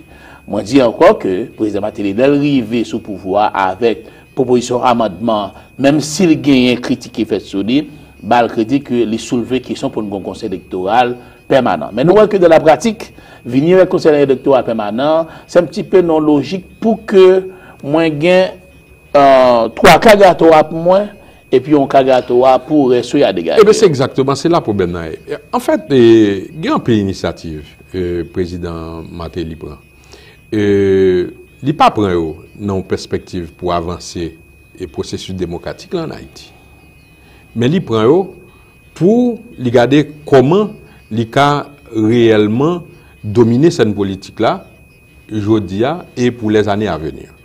Mwen di ankò ke prezidan Martelly, lè l rive sou pouvwa avèk pwopozisyon amandman, menm si l genyen kritik ki fèt sou li, ba l kredi ke li soulve kesyon pou n gen yon konsèy elektoral pèmanan. Men nou wè ke dan la pratik, vini avèk konsèy elektoral pèmanan, se yon ti pe nan lojik pou ke mwen gen, e, twa ka gato a pou mwen, epi yon ka gato a pou rès yo y a degaje. Ebyen, se egzakteman, se la pwoblèm nan ye. Anfèt, e, gen anpil inisyativ, e, prezidan Martelly pran. E, li pa pran yo nan yon pèspektiv pou avanse e pwosesis demokratik la ann Ayiti. Men li pran yo pou li gade kòman li ka reyèlman domine sèn politik la jodi a e pou lèzane avenir.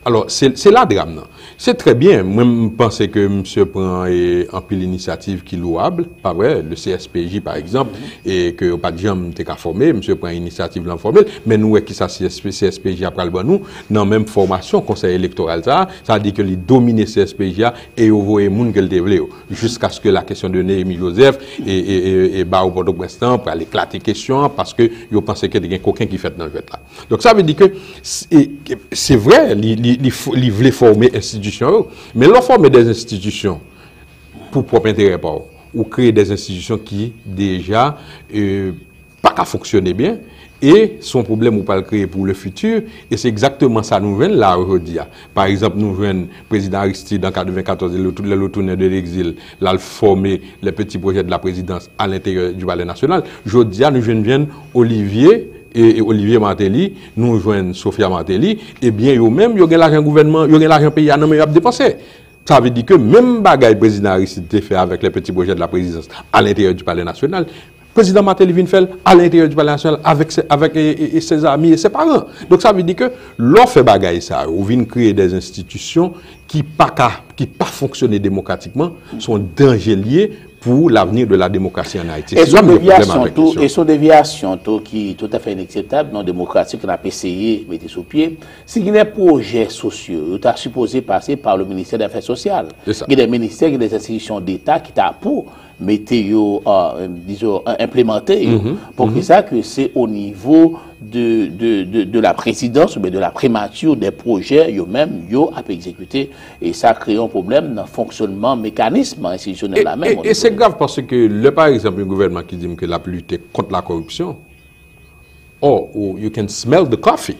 Alò, se, se la dram nan. Se trè byen, mwen m panse ke misye pran, e, anpil inisyativ ki lwab, pa vre, le C S P J pa egzanp, e ke yo pa t janm te ka fòme, misye pran inisyativ lan fòme l, men nou wè kisa C S P, C S P J a pral ban nou nan menm fòmasyon konsèy elektoral sa a, sa di ke li domine C S P J a e yo voye moun ke l te vle yo, jiskaske la kesyon de Néhémie Joseph e, e, e, e bawo Pòtoprens lan pral eklate kesyon an, paske yo panse ke te gen koken ki fèt nan jwèt la. Donk, sa vle di ke se, se vre, li, li, li, f- li vle fòme enstitisyon yo, men lè w fòme de enstitisyon pou pwòp enterè pa w, ou kreye de enstitisyon ki deja, e, pa ka fonksyone byen, e se yon pwoblèm ou pral kreye pou le futur, e se egzakteman sa nou jwenn la jodi a. Pa egzanp, nou jwenn prezidan Aristide an katrevenkatòz, lè l tou- lè l retounen de legzil, l al fòme les petits projets de la présidence à l'intérieur du Palais National. Jodi a, nou jwenn, jwenn Olivier, e, e Olivier Martelly, nou jwenn Sophia Martelly, ebyen, yo menm, yo gen lajan gouvènman, yo gen lajan peyi a nan men yo ap depanse. Sa vle di ke menm bagay prezidan Aristide te fè avèk les petits projets de la présidence à l'intérieur du Palais National, prezidan Martelly vin fè l à l'intérieur du Palais National avèk, se- avèk e, e, e ses amis et ses parents. Donk, sa vle di ke lè w fè bagay sa yo, ou vin kreye de enstitisyon ki pa ka, ki pa fonksyone demokratikman, se yon danje l ye pou l'avenir de la démocratie en Haïti. E se se yon la m gen pwoblèm devyasyon avèk tou, kesyon. E se yon devyasyon tou ki toutafè inakseptab nan demokrasi ke n ap eseye mete sou pye. Si gen de pwojè sosyo, yo ta sipoze pase pa le ministè dè afè sosyal. Se sa. Gen de ministè, gen de enstitisyon deta ki ta pou mete yo, e, dizon, e, enplimante yo. Poukisa ke se o nivo de, de, de, de la prezidans oubyen de la primati de pwojè yo menm yo ap egzekite, e sa kreye yon pwoblèm nan fonksyònman mekanism enstitisyonèl la menm. E, e, e se grav paske lè, pa egzanp, yon gouvènman ki di m ke l ap lite kont la koripsyon, or, ou, you can smell the coffee.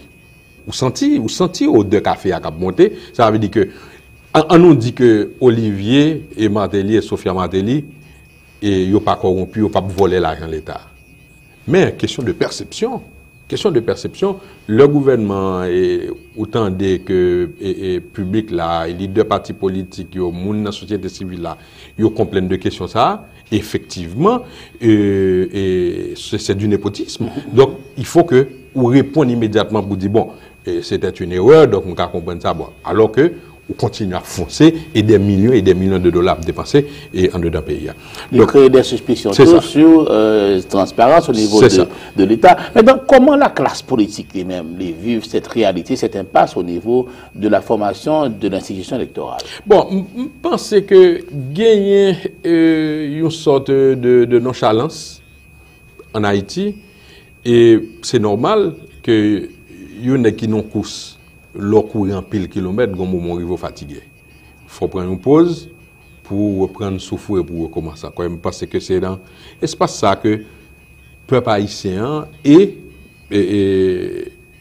Ou santi, ou santi odè kafe a k ap monte. Sa vle di ke, an, an nou di ke Olivier e Martelly e Sophia Martelly, e yo pa kòwonpi, yo p ap vòlè lajan Leta. Men, kesyon de pèsepsyon. Kesyon de pèsepsyon, lè gouvènman an, e, ou tande ke, e, e, piblik la, e lidè pati politik yo, moun nan sosyete sivil la, yo konplenn de kesyon sa a, efektivman, e, e, se, se du népotisme. Donk, il faut que ou reponn imedyatman pou di, bon, e, c'était une erreur, donk m ka konprann sa, bon. Alò ke ou kontinye ap fonse e des millions et des millions de dollars ap depanse e andedan peyi a. Li kreye de sispisyon tou sou, e, transparans o nivo de, de Leta. Mentnan, kòman laklas politik li menm, li viv cette réalité, cette impasse au niveau de la formation de l'institution électorale? Bon, m, m panse ke genyen, e, yon sòt de, de nonchalans an Ayiti, e se nòmal ke yon nèg ki nan kous, lè w kouri anpil kilomèt, gon moman w rive w fatige. Fò w pran yon poz pou w reprann souf ou e pou w rekòmanse ankò. E m panse ke se nan espas sa ke pèp ayisyen an e, e, e,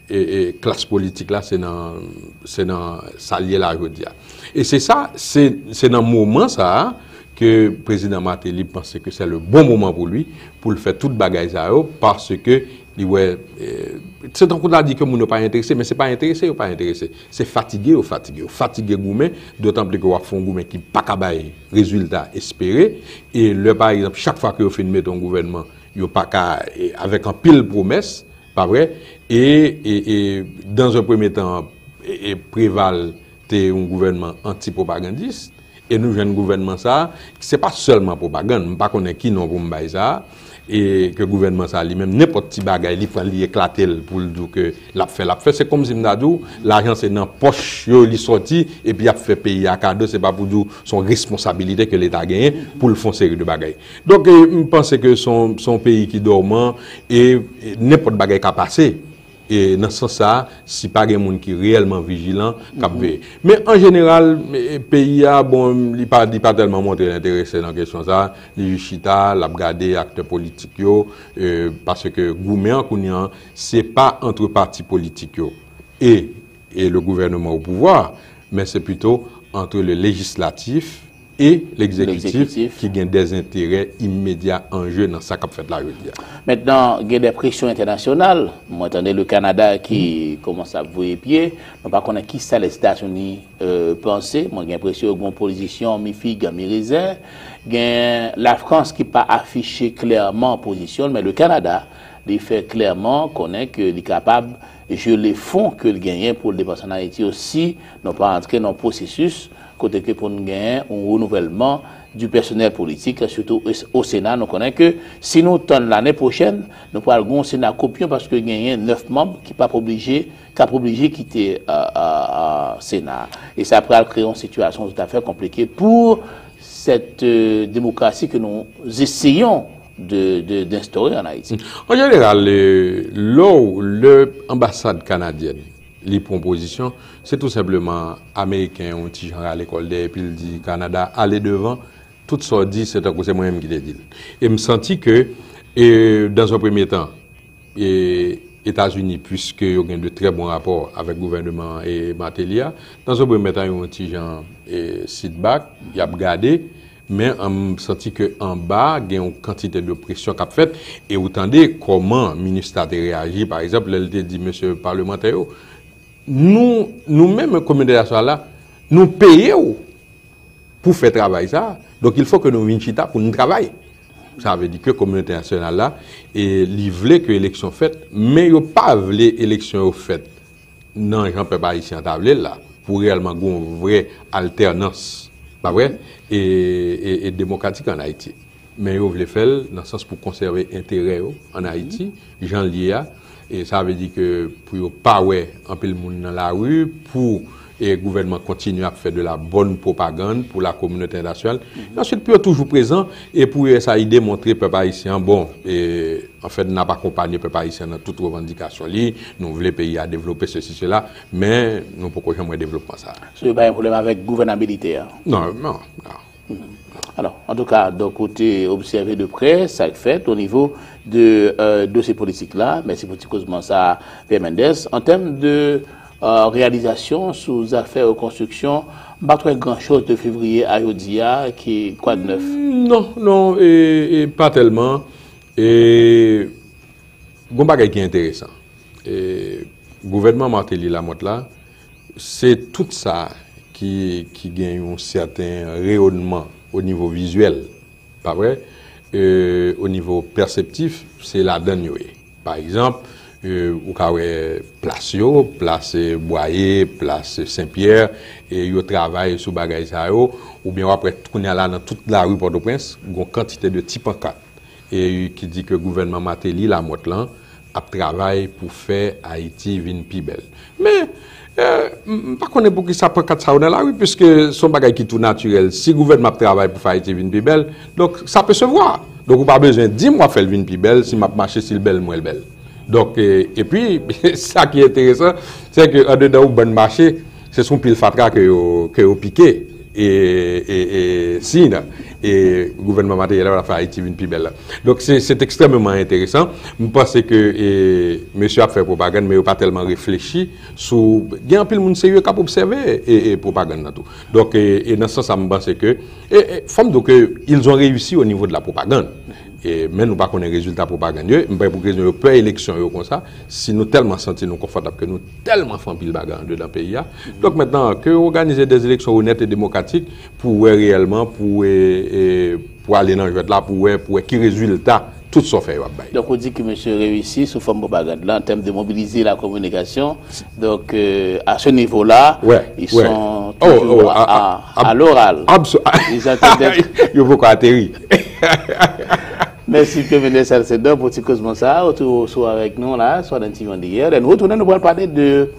e, e klas politik la, se nan, se nan sa l ye la jodi a. E se sa, se, se nan moman sa a ke prezidan Martelly panse ke se le bon moman pou li, pou l fè tout bagay sa yo, paske li wè, e, se tankou ta di ke moun yo pa enterese, men se pa enterese yo pa enterese. Se fatige yo fatige. Yo fatige goumen, dotan pli ke w ap fè yon goumen ki pa ka bay rezilta espere. E lè, pa egzanp, chak fwa ke yo fin mete yon gouvènman, yo pa ka, e, avèk anpil pwomès, Pa vre? E, e, e dans un premier temps, e, e Preval te yon gouvènman anti-pwopagandis, e nou jwenn gouvènman sa a, se pa sèlman pwopagann, m pa konnen ki non pou m bay sa a, e ke gouvènman sa a li menm, nenpòt ti bagay, li pran, li eklate l pou l di w ke l ap fè, l ap fè. Se kòmsi m ta di w, lajan se nan pòch yo li sòti, epi y ap fè peyi a kado, se pa pou di w se yon responsabilite ke Leta genyen pou l fè yon seri de bagay. Donk, e, m panse ke se yon, se yon peyi ki dòman, e, e nenpòt bagay ka pase. E nan sans sa a, si pa gen moun ki reyèlman vijilan, k ap veye. Men an jeneral, e, peyi a, bon, li pa, li pa tèlman montre l enterese nan kesyon sa a. Li jis chita, l ap gade aktè politik yo, e, paske goumen an kounye an, se pa ant pati politik yo e, e le gouvernement au pouvoir, men se pito ant le législatif e legzekitif ki gen dè enterè imedya an je nan sa k ap fèt la jodi a. Mentnan, gen de presyon entènasyonal. Mwen tande le Kanada ki kòmanse ap voye pye. Mwen pa konnen kisa Lèzetazini, euh, panse. Mwen gen enpresyon gen yon pozisyon mi fig, mi rezèv. Gen Lafrans ki pa afiche klèman pozisyon l, men le Kanada, li fè klèman konnen ke li kapab jele fon ke l genyen pou l depanse ann Ayiti yo si nou pa antre nan yon pwosesis kote ke pou n genyen yon renouvèlman du personnel politique, surtout au, au Sénat. Nou konnen ke si nou tann lane pwochèn, nou pral gen yon Sena kopyon paske genyen nèf manm ki p ap oblije, k ap oblije kite, euh, euh, euh, Sena a. E sa pral kreye yon sitiyasyon toutafè konplike pou cette, euh, démocratie que nous essayons de, de, d'instaurer en Haïti. An jeneral, e, lè w, lè anbasad kanadyèn li pran pozisyon, se tou senpleman ameriken yon ti jan rale kò l dèyè epi l di Kanada, "Ale devan, tout sa w di, se tankou se mwen menm ki te di l." E m santi ke, e, dans un premier temps, e, Etazini, puiske yo gen de trè bon rapò avèk gouvènman e Martelly a, dans un premier temps, yo yon ti jan, e, sit back, y ap gade, men an, m santi ke anba, gen yon kantite de presyon k ap fèt, e ou tande kòman MINUSTAH te reyaji, pa egzanp, lè l te di mesye palmantè yo, nou, nou menm, kominote entènasyonal la, nou peye w pou fè travay sa a. Donk, il faut que nou vin chita pou nou travay. Sa vle di ke kominote entènasyonal la, e li vle ke eleksyon fèt, men yo pa vle eleksyon yo fèt nan jan pèp ayisyen an ta vle l la, pou reyèlman gen yon vrè altènans, pa vre, e, e, e demokratik ann Ayiti. Men yo vle fè l nan sans pou konsève enterè yo ann Ayiti, jan l ye a. E sa vle di ke pou yo pa wè anpil moun nan lari, pou, e, gouvènman kontinye ap fè de la bòn pwopagann pou la kominote entènasyonal. E answit, pou yo toujou prezan, e pou U S A I D montre pèp ayisyen an, bon, e, anfèt, n ap akonpanye pèp ayisyen nan tout revandikasyon li, nou vle peyi a devlope, sesi, sela, men nou poko janm wè devlopman sa a. So, yo pa gen pwoblèm avèk gouvènabilite a? Non, non, non. Alò, antouka, donk, ou te obsève de prè sa k fèt o nivo de, euh, dosye politik la. Mèsi pou ti kozman sa a, Pierre Mendès. An tèm de, euh, reyalizasyon sou zafè rekonstriksyon, m pa t wè gran choz de fevriye a jodi a, ki, kwa de nèf? Non, non, e, e pa tèlman. E gon bagay ki enteresan. E gouvènman Martelly Lamothe la, se tout sa ki, ki gen yon sèten reyònman o nivo vizyèl, pa vre? E o nivo pèseptif, se ladan l yo ye. Pa egzanp, e, ou ka wè plas yo, plas, e, Bwaye, plas, e, Senpyè, e yo travay sou bagay sa yo, oubyen w ap wè kounye a la nan tout lari Pòtoprens, gon kantite de ti pankat e ki di ke gouvènman Martelly Lamothe lan ap travay pou fè Ayiti vin pi bèl. Men, e, m, m pa konnen poukisa pankat sa yo nan lari, piske se yon bagay ki tou natirèl. Si gouvènman ap travay pou fè Ayiti vin pi bèl, donk sa pe se vwa. Donk ou pa bezwen di m w ap fè l vin pi bèl, si m ap mache, si l bèl, m wè l bèl. Donk, e, epi, sa ki enteresan, se ke andedan yon bann mache, se sou pil fatra ke yo, ke yo pike, e, e, e, siy nan, e gouvènman Martelly la fè Ayiti vin pi bèl la. Donk, se, se ekstrèmeman enteresan. M panse ke, e, mesye ap fè pwopagann, men yo pa tèlman reflechi sou, gen anpil moun serye k ap obsève, e, e pwopagann nan tou. Donk, e, e nan sans sa, m panse ke, e, e, fò m di w ke ils ont réussi au niveau de la propagande. E, men nou pa konnen rezilta pwopagann yo. M pa wè pou ki rezon yo pè eleksyon yo konsa. Si nou tèlman santi nou konfòtab ke nou tèlman fè anpil bagay andedan peyi a. Donk mentnan, ke yo òganize dè eleksyon onèt e demokratik pou wè reyèlman, pou, e, e, pou ale nan jwèt la, pou wè, pou wè ki rezilta Tout sa w fè, yo ap bay. Donc, on dit que monsieur réussit sous forme propagande là, en termes de mobiliser la communication. Donc, euh, à ce niveau-là, ouais, ils ouais. sont oh, toujours oh, à, à, à, à l'oral. Ils attendent. Yo poko ateri. Mèsi Pierre Mendès Salcedon pou ti kozman sa, ou toujou sou avèk nou la, sou Haiti Mondial. Lè nou retounen, nou pral pale de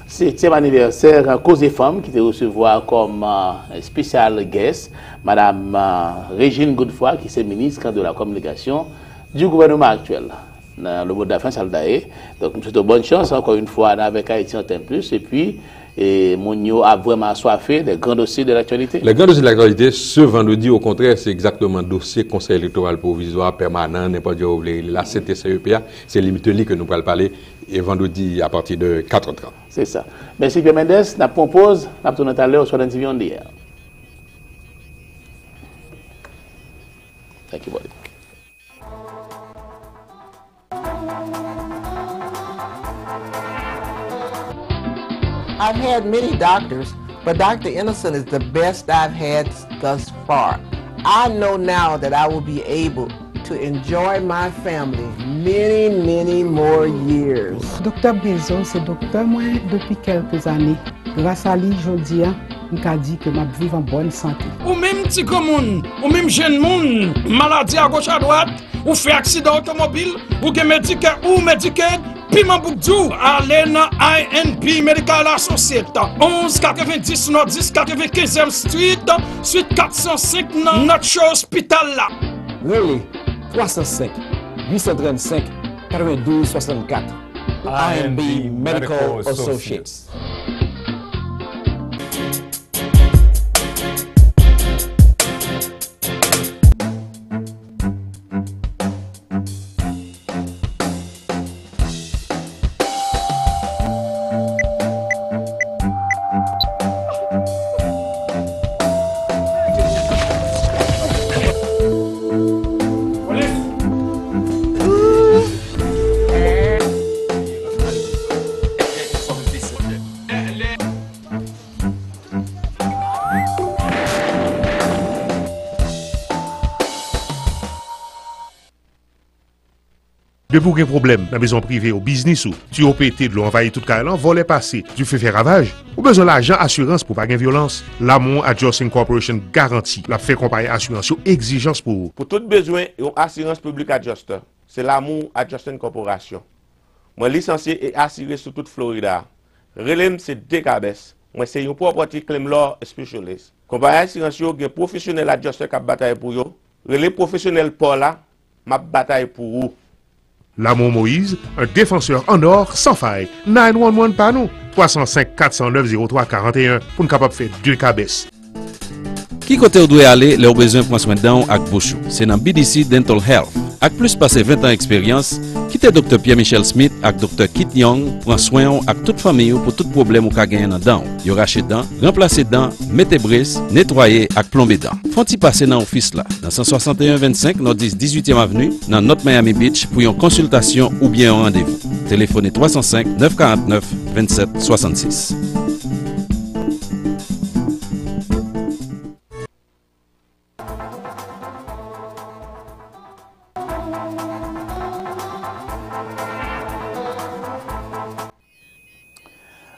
setyèm anivèsè Koze Fanm ki te resevwa kòm, euh, special guest Madam, euh, Régine Godefroy, ki se minis de la communication du gouvernement actuel. Nan le mot de la fin, sa l ta ye. Donk, m swete w bòn chans, ankò yon fwa, nan Avec Haïti on t'aime plus, epi, e, moun yo ap vrèman aswafe des grands dossiers de l'actualité. Les grands dossiers de l'actualité, ce vendredi, au contraire, c'est exactement dossier Conseil électoral provisoire permanent, n'importe où vous voulez, la C T C E P A, c'est limite li que nous allons parler, et vendredi à partir de quatre heures trente. C'est ça. Merci Pierre Mendès, n ap pran pòz, n ap tounen talè, ou sou Haiti Mondial. Thank you, buddy. I've had many doctors, but Doctor Innocent is the best I've had thus far. I know now that I will be able to enjoy my family many, many more years. Doktè Bezo se doktè mwen depi kèlke zane. Gras a li, jodi a, m ka di ke m ap viv an bòn sante. Ou menm ti granmoun, ou menm jenn moun, maladi agoch adwat, ou fè aksidan otomobil, ou gen Medicare ou Medicaid, piman bouk di w, ale nan I N P Medical Associates, onz katrevendis Northeast katrevenkenzyèm Street, swit kat san senk nan North Shore Hospital la. Rele twa san senk, uit san trannsenk, katrevendouz swasannkat. I N P Medical Associates. Depi w gen pwoblèm nan mezon prive w, biznis ou, tiyo pete, dlo anvayi tout kay lan, vòlè pase, dife fè ravaj, ou bezwen lajan asirans pou pa gen vyolans, Lamour Adjusting Corporation garanti l ap fè konpayi asirans yo egzijans pou ou. Pou tout bezwen yon asirans public adjuster, se Lamour Adjusting Corporation. Mwen lisansye e asire sou tout Florida. Rele m, se Dekabès. Mwen se yon property claim law specialist. Konpayi asirans yo gen pwofesyonèl adjuster k ap batay pou yo. Rele pwofesyonèl pa w la, m ap batay pou ou. Lamour Moïse, un défenseur en or sans faille. Nine one one pa nou, twa san senk, kat san nèf, zewo twa karant e en, pou n kapab fè Dekabès. Ki kote w dwe ale lè w bezwen pran swen dan w ak bouch ou? Se nan B D C Dental Health. Ak plis pase ven tan eksperyans, kite Doktè Pierre Michel Smith ak Doktè Kit Young pran swen w ak tout fanmi w pou tout pwoblèm ou ka genyen nan dan w. Yo rache dan, ranplase dan, mete brès, netwaye ak plonbe dan. Fè yon ti pase nan ofis la, nan san swasanteyen vennsenk Nòdis dizuityèm Avni, nan North Miami Beach, pou yon konsiltasyon oubyen yon randevou. Telefone twa san senk, nèf karant nèf, vennsèt swasannsis.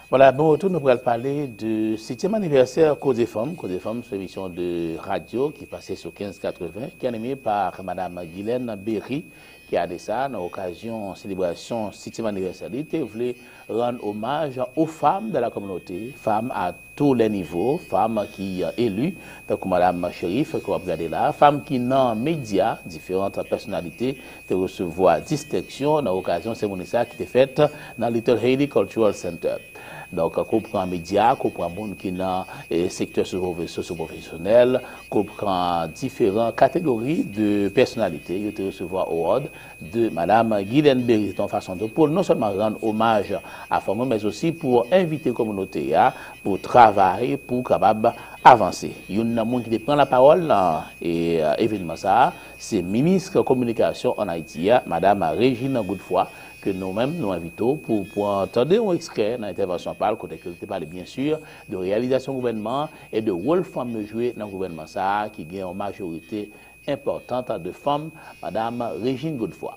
Vwala, bon retou, nou pral pale de setyèm anivèsè Koze Fanm. Koze Fanm, se yon emisyon de radyo ki pase sou kenz katreven, ki anime pa Madam Guylaine Berry, ki ane sa, nan okazyon selebrasyon setyèm anivèsè li, te vle rann omaj aux femmes de la communauté, femmes à tous les niveaux, fanm ki, euh, eli, tankou Madam Cherif ke w ap gade la, fanm ki nan medya, diferan pèsonalite te resevwa distenksyon nan okazyon seremoni sa ki te fèt nan Little Haiti Cultural Center. Donk, ke w pran medya, ke w pran moun ki nan, eh, sektè sosyo-, sosyopwofesyonèl, ke w pran diferan kategori de pèsonalite, yo te resevwa award de Madam Guylaine Berry. Se yon fason tou pou l non sèlman rann omaj a fanm yo, men osi pou envite kominote a pou travay, pou kapab avanse. Youn nan moun ki te pran lapawòl nan, e, evènman sa a, se minis kominikasyon ann Ayiti a, Madam Régine Godefroy, ke nou menm nou envite w pou, pou pran tande yon ekstrè nan entèvansyon pa l, kote ke l te pale, byen si, de reyalizasyon gouvènman an e de wòl fanm yo jwe nan gouvènman sa a, ki gen yon majorite importante de femmes, Madame Régine Godefroy.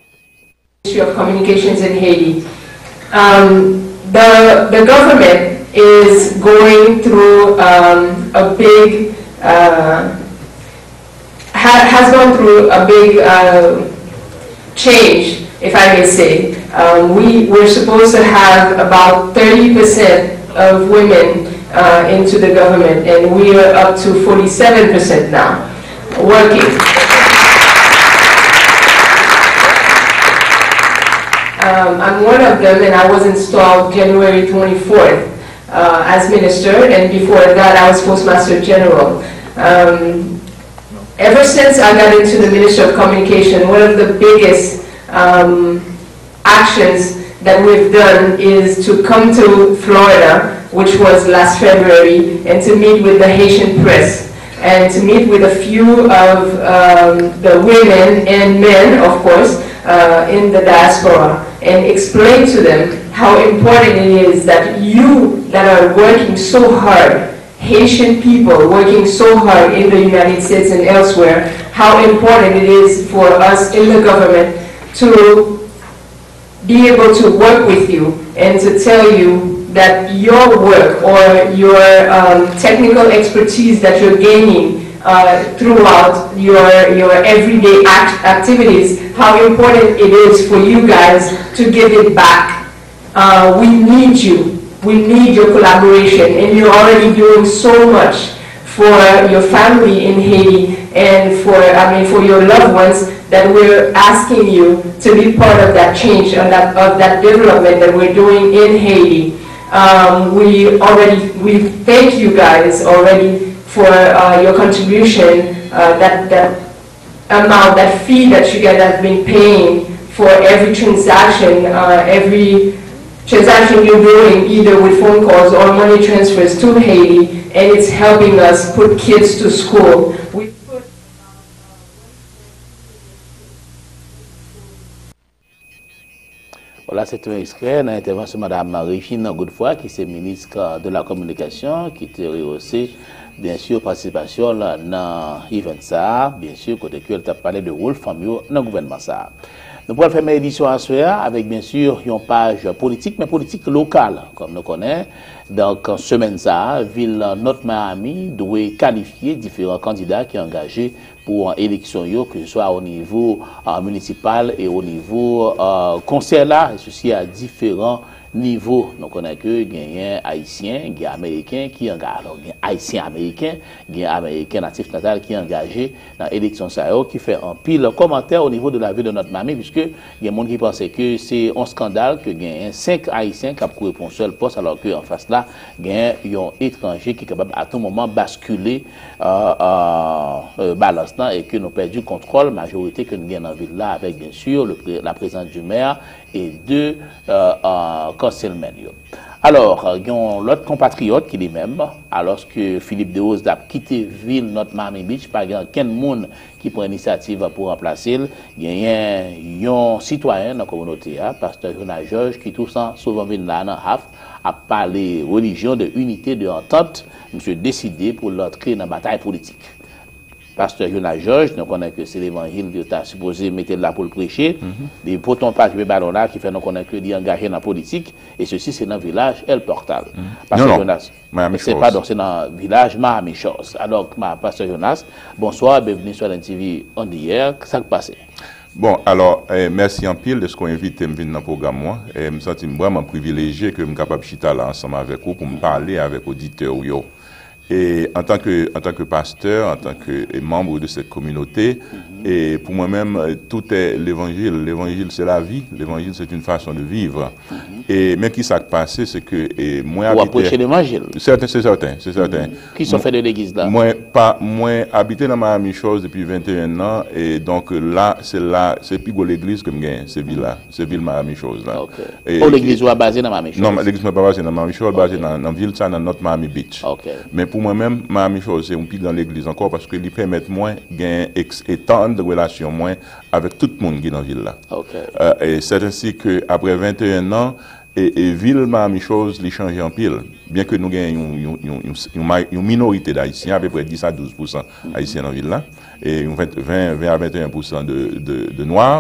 Ministry of Communications in Haiti. Um, the, the government is going through um, a big, uh, ha- has gone through a big uh, change, if I may say. Um, we were supposed to have about thirty percent of women uh, into the government, and we are up to forty-seven percent now working. Um, I'm one of them, and I was installed January twenty-fourth uh, as minister, and before that, I was Postmaster General. Um, ever since I got into the Ministry of Communication, one of the biggest um, actions that we've done is to come to Florida, which was last February, and to meet with the Haitian press and to meet with a few of um, the women and men, of course, uh, in the diaspora and explain to them how important it is that you that are working so hard, Haitian people working so hard in the United States and elsewhere, how important it is for us in the government to be able to work with you and to tell you that your work or your um, technical expertise that you're gaining uh, throughout your your everyday act- activities, how important it is for you guys to give it back. Uh, we need you. We need your collaboration, and you're already doing so much for your family in Haiti and for, I mean, for your loved ones that we're asking you to be part of that change, of that, of that development that we're doing in Haiti. Um, we already we thank you guys already for uh, your contribution, uh, that that amount, that fee that you guys have been paying for every transaction, uh, every transaction you're doing, either with phone calls or money transfers to Haiti, and it's helping us put kids to school. We put Vwala, se te yon ekstrè nan entèvansyon Madam Régine Godefroy, ki se minis de la Communication, ki te reyose, byen si, patisipasyon l nan event sa a, byen si, kote ke l t ap pale de wòl fanm yo nan gouvènman sa a. Nou pral fèmen edisyon aswè a avèk, byen si, yon paj politik, men politik lokal, kòm nou konnen. Donk, semèn sa a, vil North Miami dwe kalifye diferan kandida ki angaje pou eleksyon yo, ke se swa o nivo minisipal e o nivo konsèy la, e sesi a diferan nivo. Nou konnen ke genyen Ayisyen, gen Ameriken ki angaje, alò gen Ayisyen Ameriken, gen Ameriken natif natal ki angaje nan eleksyon sa yo, ki fè anpil kòmantè o nivo de la vil de North Miami, piske gen moun ki panse ke se yon eskandal ke genyen senk Ayisyen k ap kouri pou yon sèl pòs, alò ke anfas la, gen yon etranje ki kapab a tou moman baskile balans lan e ke nou pèdi kontwòl majorite ke n gen nan vil la avèk, byen si, laprezans di mè e de councilmen yo. Alò, gen yon lòt konpatriyòt ki li menm, alòske Philippe Desroses t ap kite vil North Miami Beach, pa gen okenn moun ki pran inisyativ pou ranplase l. Genyen yon sitwayen nan kominote a, pastè Jonas Georges, ki tou san souvan vin la nan haf, ap pale relijyon, de inite, de antant, misye deside pou l antre nan batay politik. Pastè Jonas Georges, nou konnen ke se levanjil yo ta sipoze mete l la pou l preche, li pote yon paj epi balon la ki fè nou konnen ke li angaje nan politik, e sesi se nan vilaj El Portal. Pastè Jonas, se padon, se nan vilaj Miami Shores. Alò, pastè Jonas, bonswa, bienvenue sur L N T V on the air. Sa k pase? Bon, alò, mèsi anpil dèske w envite m vin nan pwogram ou an. M santi m vrèman privilejye ke m kapab chita la ansanm avèk ou pou m pale avèk oditè w yo. E antanke antanke pastè, antanke manm de cette communauté, e pou mwen menm, tout est l'évangile. L'évangile c'est la vie. L'évangile c'est une façon de vivre. E men kisa k pase, se ke mwen abite. Ou ap preche levanjil. Sèten, se sèten, se sèten. Kisa w fè de legliz la? Mwen pa, mwen abite nan Miami Shores depi venteyen an, e donk la, se la, se pi gwo legliz ke m genyen, se vila, se vil Miami Shores la. O, legliz ou a baze nan Miami Shores? Non, legliz mwen pa baze nan Miami Shores, baze nan, nan vil sa, nan North Miami Beach. Men pou mwen menm, Miami Shores se yon pi gran legliz ankò paske li pèmèt mwen gen etann relasyon mwen avèk tout moun ki nan vil la. E sèt ensi ke apre venteyen an, E, e vil Miami Shoals, li chanje anpil. Byen ke nou gen yon, yon, yon, yon, yon, ma- yon minorite d Ayisyen, apeprè dis a douz pousan Ayisyen nan vil la, e yon ven, ven, ven a venteyen pousan de, de, de Nwa,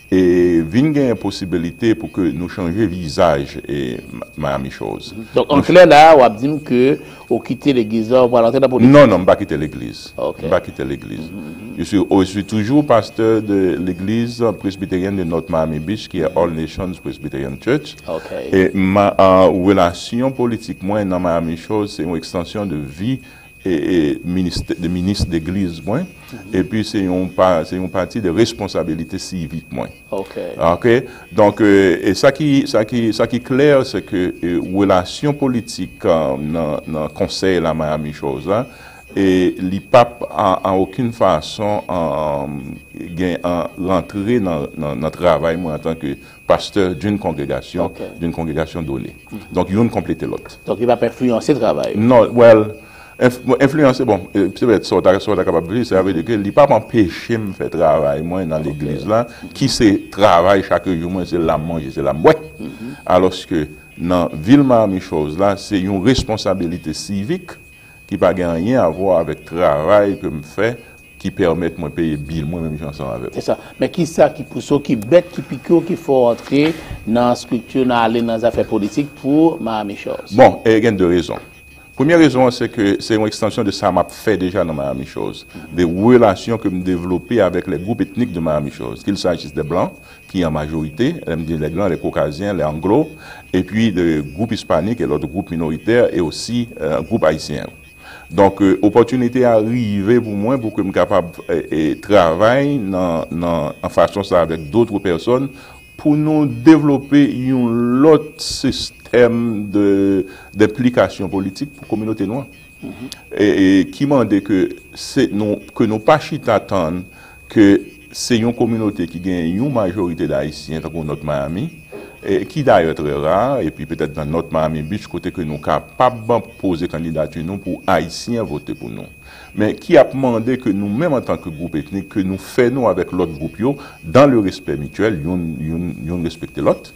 e vin gen posibilite pou ke nou chanje vizaj e Ma- Miami Shoals. Donk, an klè la, w ap di m ke ou kite legliz la, ou pral antre nan politik? Non, non, m pa kite legliz. Ok. M pa kite legliz. Je suis, je suis toujours pasteur de l'église presbytérienne de North Miami Beach, qui est All Nations Presbyterian Church. Ok. E ma, a, relasyon politik mwen nan Miami Shoals, se yon ekstansyon de vi e, e ministè, de minis legliz mwen. Epi se yon pa, se yon pati de responsabilite sivik mwen. Ok. Ok. Donk, e, e sa ki, sa ki, sa ki klè, se ke e, relasyon politik e, nan, nan konsèy la Miami Shoals la, e li p ap a, a okenn fason e, gen e, rantre nan, nan, nan travay mwen antanke pasteur d'une congrégation, Ok. D'une congrégation donnée. Donk, youn konplete lòt. Donk, li p ap enfliyanse travay ou? Non, well, enf- bon, enfliyanse, bon, e, se vre, sa w ta, sa w ta kapab vle, sa vle di ke li p ap anpeche m fè travay mwen nan legliz la, ki se travay chak jou mwen, se la m manje, se la m bwè. Alòske nan vil Miami Shoals la, se yon responsabilite sivik ki pa gen anyen a vwa avèk travay ke m fè ki pèmèt mwen peye bil mwen menm jan ansanm avè w. Se sa. Men ki sa ki pouse w, ki bèt ki pike w, ki fè w antre nan estrikti, nan ale nan zafè politik pou Miami Shoals? Bon, e gen de rezon. Premye rezon an, se ke se yon ekstansyon de sa m ap fè deja nan Miami Shoals. De relasyon ke m devlope avèk lè gwoup etnik de Miami Shoals, qu'il s'agisse des Blancs, ki an majorite, lè m di lè blan, lè kokazyen, lè anglo, epi de gwoup ispanik e lòt gwoup minoritè, e osi e, gwoup ayisyen. Donk, e, opòtinite a rive pou mwen pou ke m kapab e, e, travay nan, nan, an fason sa avèk dòt pèsòn pou nou devlope yon lòt sistèm de, denplikasyon politik pou kominote nou an. E, e, ki mande ke, se, nou, ke nou pa chita tann ke se yon kominote ki gen yon majorite d Ayisyen, tankou North Miami, e, ki dayè trè ra, epi petèt nan North Miami Beach, kote ke nou kapab poze kandidati nou pou Ayisyen vote pou nou. Men ki ap mande ke nou menm antanke gwoup etnik, ke nou fè nou avèk lòt gwoup yo, dans le respect mutuel, youn, youn, youn respekte lòt,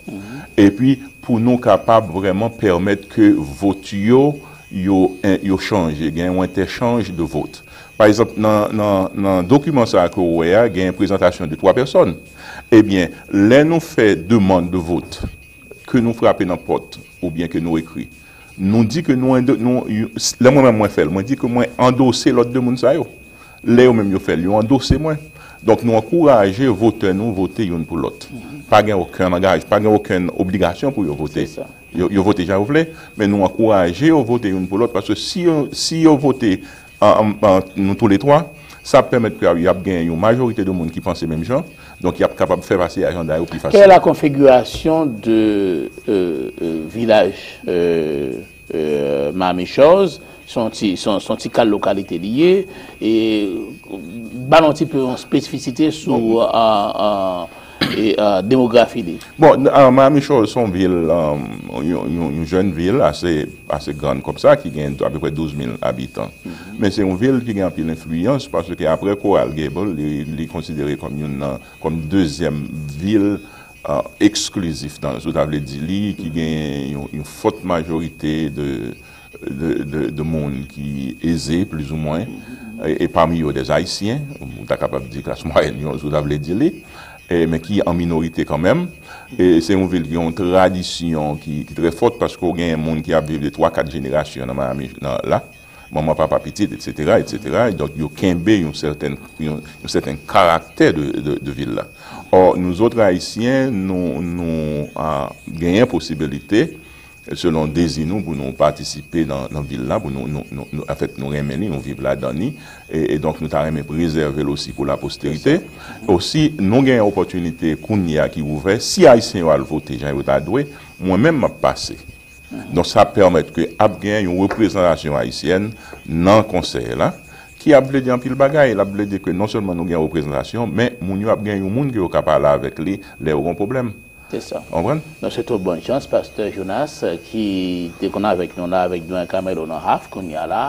epi pou nou kapab vrèman pèmèt ke vòt yo, yo, yo chanje, gen yon entèchanj de vòt. Pa egzanp, nan, nan, nan dokiman sa a ke w wè a, gen prezantasyon de twa pèsòn. Ebyen, lè nou fè demann de vòt, ke nou frape nan pòt, oubyen ke nou ekri, nou di ke nou, nou, lè mwen menm mwen fè l, mwen di ke mwen andose lòt de moun sa yo. Lè yo menm yo fè l, yo andose mwen. Donk, nou ankouraje votè nou vote youn pou lòt. Pa gen okenn angaj, pa gen okenn obligasyon pou yo vote. Se sa. Yo, yo vote jan yo vle, men nou ankouraje yo vote youn pou lòt, paske si yo, si yo vote an, an, an, nou toulètwa, sa ap pèmèt ke y ap gen yon majorite de moun ki panse menm jan, donk y ap kapab fè pase ajanda yo pi fasil. Quelle est la configuration de euh, euh, village euh, euh, Miami Shoals? Se yon ti, se yon, se yon ti kal lokalite li ye, e ba nou yon ti pe yon espesifisite sou euh, euh, e, euh, demografi li. Bon, n- euh, Miami Shoals se yon vil, euh, yon, yon, yon jèn vil ase, ase grann kòm sa, ki gen apeprè douz mil abitan. Men se yon vil ki gen anpil enfliyans, paske apre Coral Gable, li, li konsidere kòm youn nan, kòm dezyèm vil euh, eksklizif nan, si w ta vle di li, ki gen yon, yon fòt majorite de, de, de, de moun ki eze, plizoumwen, e, e pami yo dè Ayisyen, ou ta kapab di klas mwayèn yo, si w ta vle di li, e, men ki an minorite kanmenm. E se yon vil ki gen yon tradisyon ki, ki trè fòt, paske w gen moun ki ap viv de twa, kat jenerasyon nan Miami, nan, la. Manman, papa, pitit, etsetera, etsetera. Donk, yo kenbe yon sèten, yon, yon sèten karaktè de, de, de vil la. Ò, nou zòt Ayisyen, nou, nou a, genyen posibilite, selon dezi nou, pou nou patisipe nan, nan vil la, pou nou, nou, nou, nou, anfèt, nou renmen li, nou viv ladan li, e, e donk nou ta renmen prezève l osi pou laposterite. Osi, nou gen opòtinite kounye a ki ouvè, si Ayisyen yo al vote jan yo ta dwe, mwen menm m ap pase. Donk, sa pèmèt ke ap gen yon reprezantasyon ayisyèn nan konsèy la, ki ap vle di anpil bagay. L ap vle di ke non sèlman nou gen reprezantasyon, men moun yo ap gen yon moun ke yo ka pale avèk li lè yo gen pwoblèm. Se sa. Konprann? Nou swete w bòn chans, Pastè Jonas, ki te konn avèk nou la, avèk Dwen Carmelo nan Haf, kounye a la,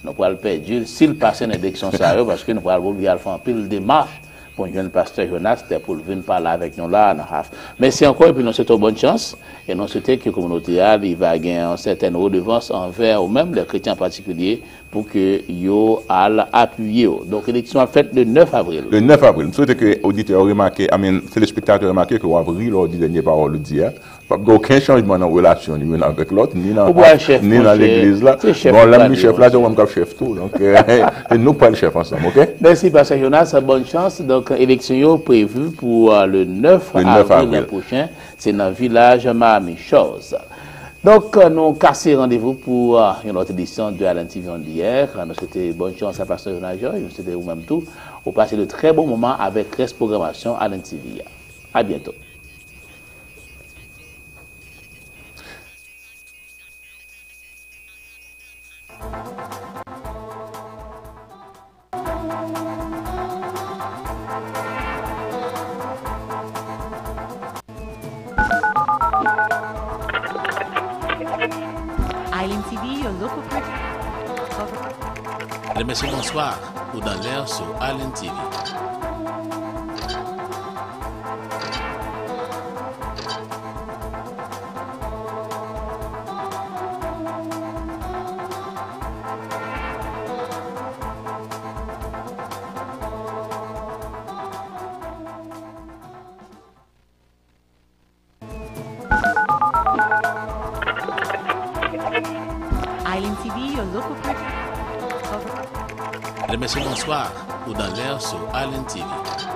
nou pral pèdi l si l pase nan eleksyon sa yo, paske nou pral oblije al fè anpil demach pou n jwenn pastè Jonas Tè pou l vin pale avèk nou la nan Haf. Mèsi ankò epi nou swete w bòn chans e nou swete ke kominote a li va gen yon sètèn redevans anvè ou menm, lè kretyen an patikilye, pou ke yo al apiye w. Donk, eleksyon ap fèt le nèf avril. Le nèf avril. M swete ke oditè yo remake, I mean, telespektatè yo remake ke w ap ri lè w di dènye pawòl ou di a. P ap gen okenn chanjman nan relasyon nou youn avèk lòt, ni nan, ni nan legliz la. Bon, lè m di chèf la, se ou menm k ap chèf tou. Donk, eh, se nou k pral chèf ansanm, oke? Mèsi, pastè Jonas. Bòn chans. Donk, eleksyon yo previ pou, eh, le nèf avril pwochen. Se nan vilaj Miami Shores. Donk, nou kase randevou pou, eh, yon lòt edisyon de Allen T V On the Air. Nou swete bòn chans a pastè Jonas Georges. Nou swete ou menm tou, ou pase de trè bon moman avèk rès pwogramasyon Allen T V a. A byento. Island T V, your local person. Lè mesye, bonswa. Ou dans l'air sur Island T V. Island T V, your local person. Lè mesye, bonswa. Ou dans l'air sur Island T V.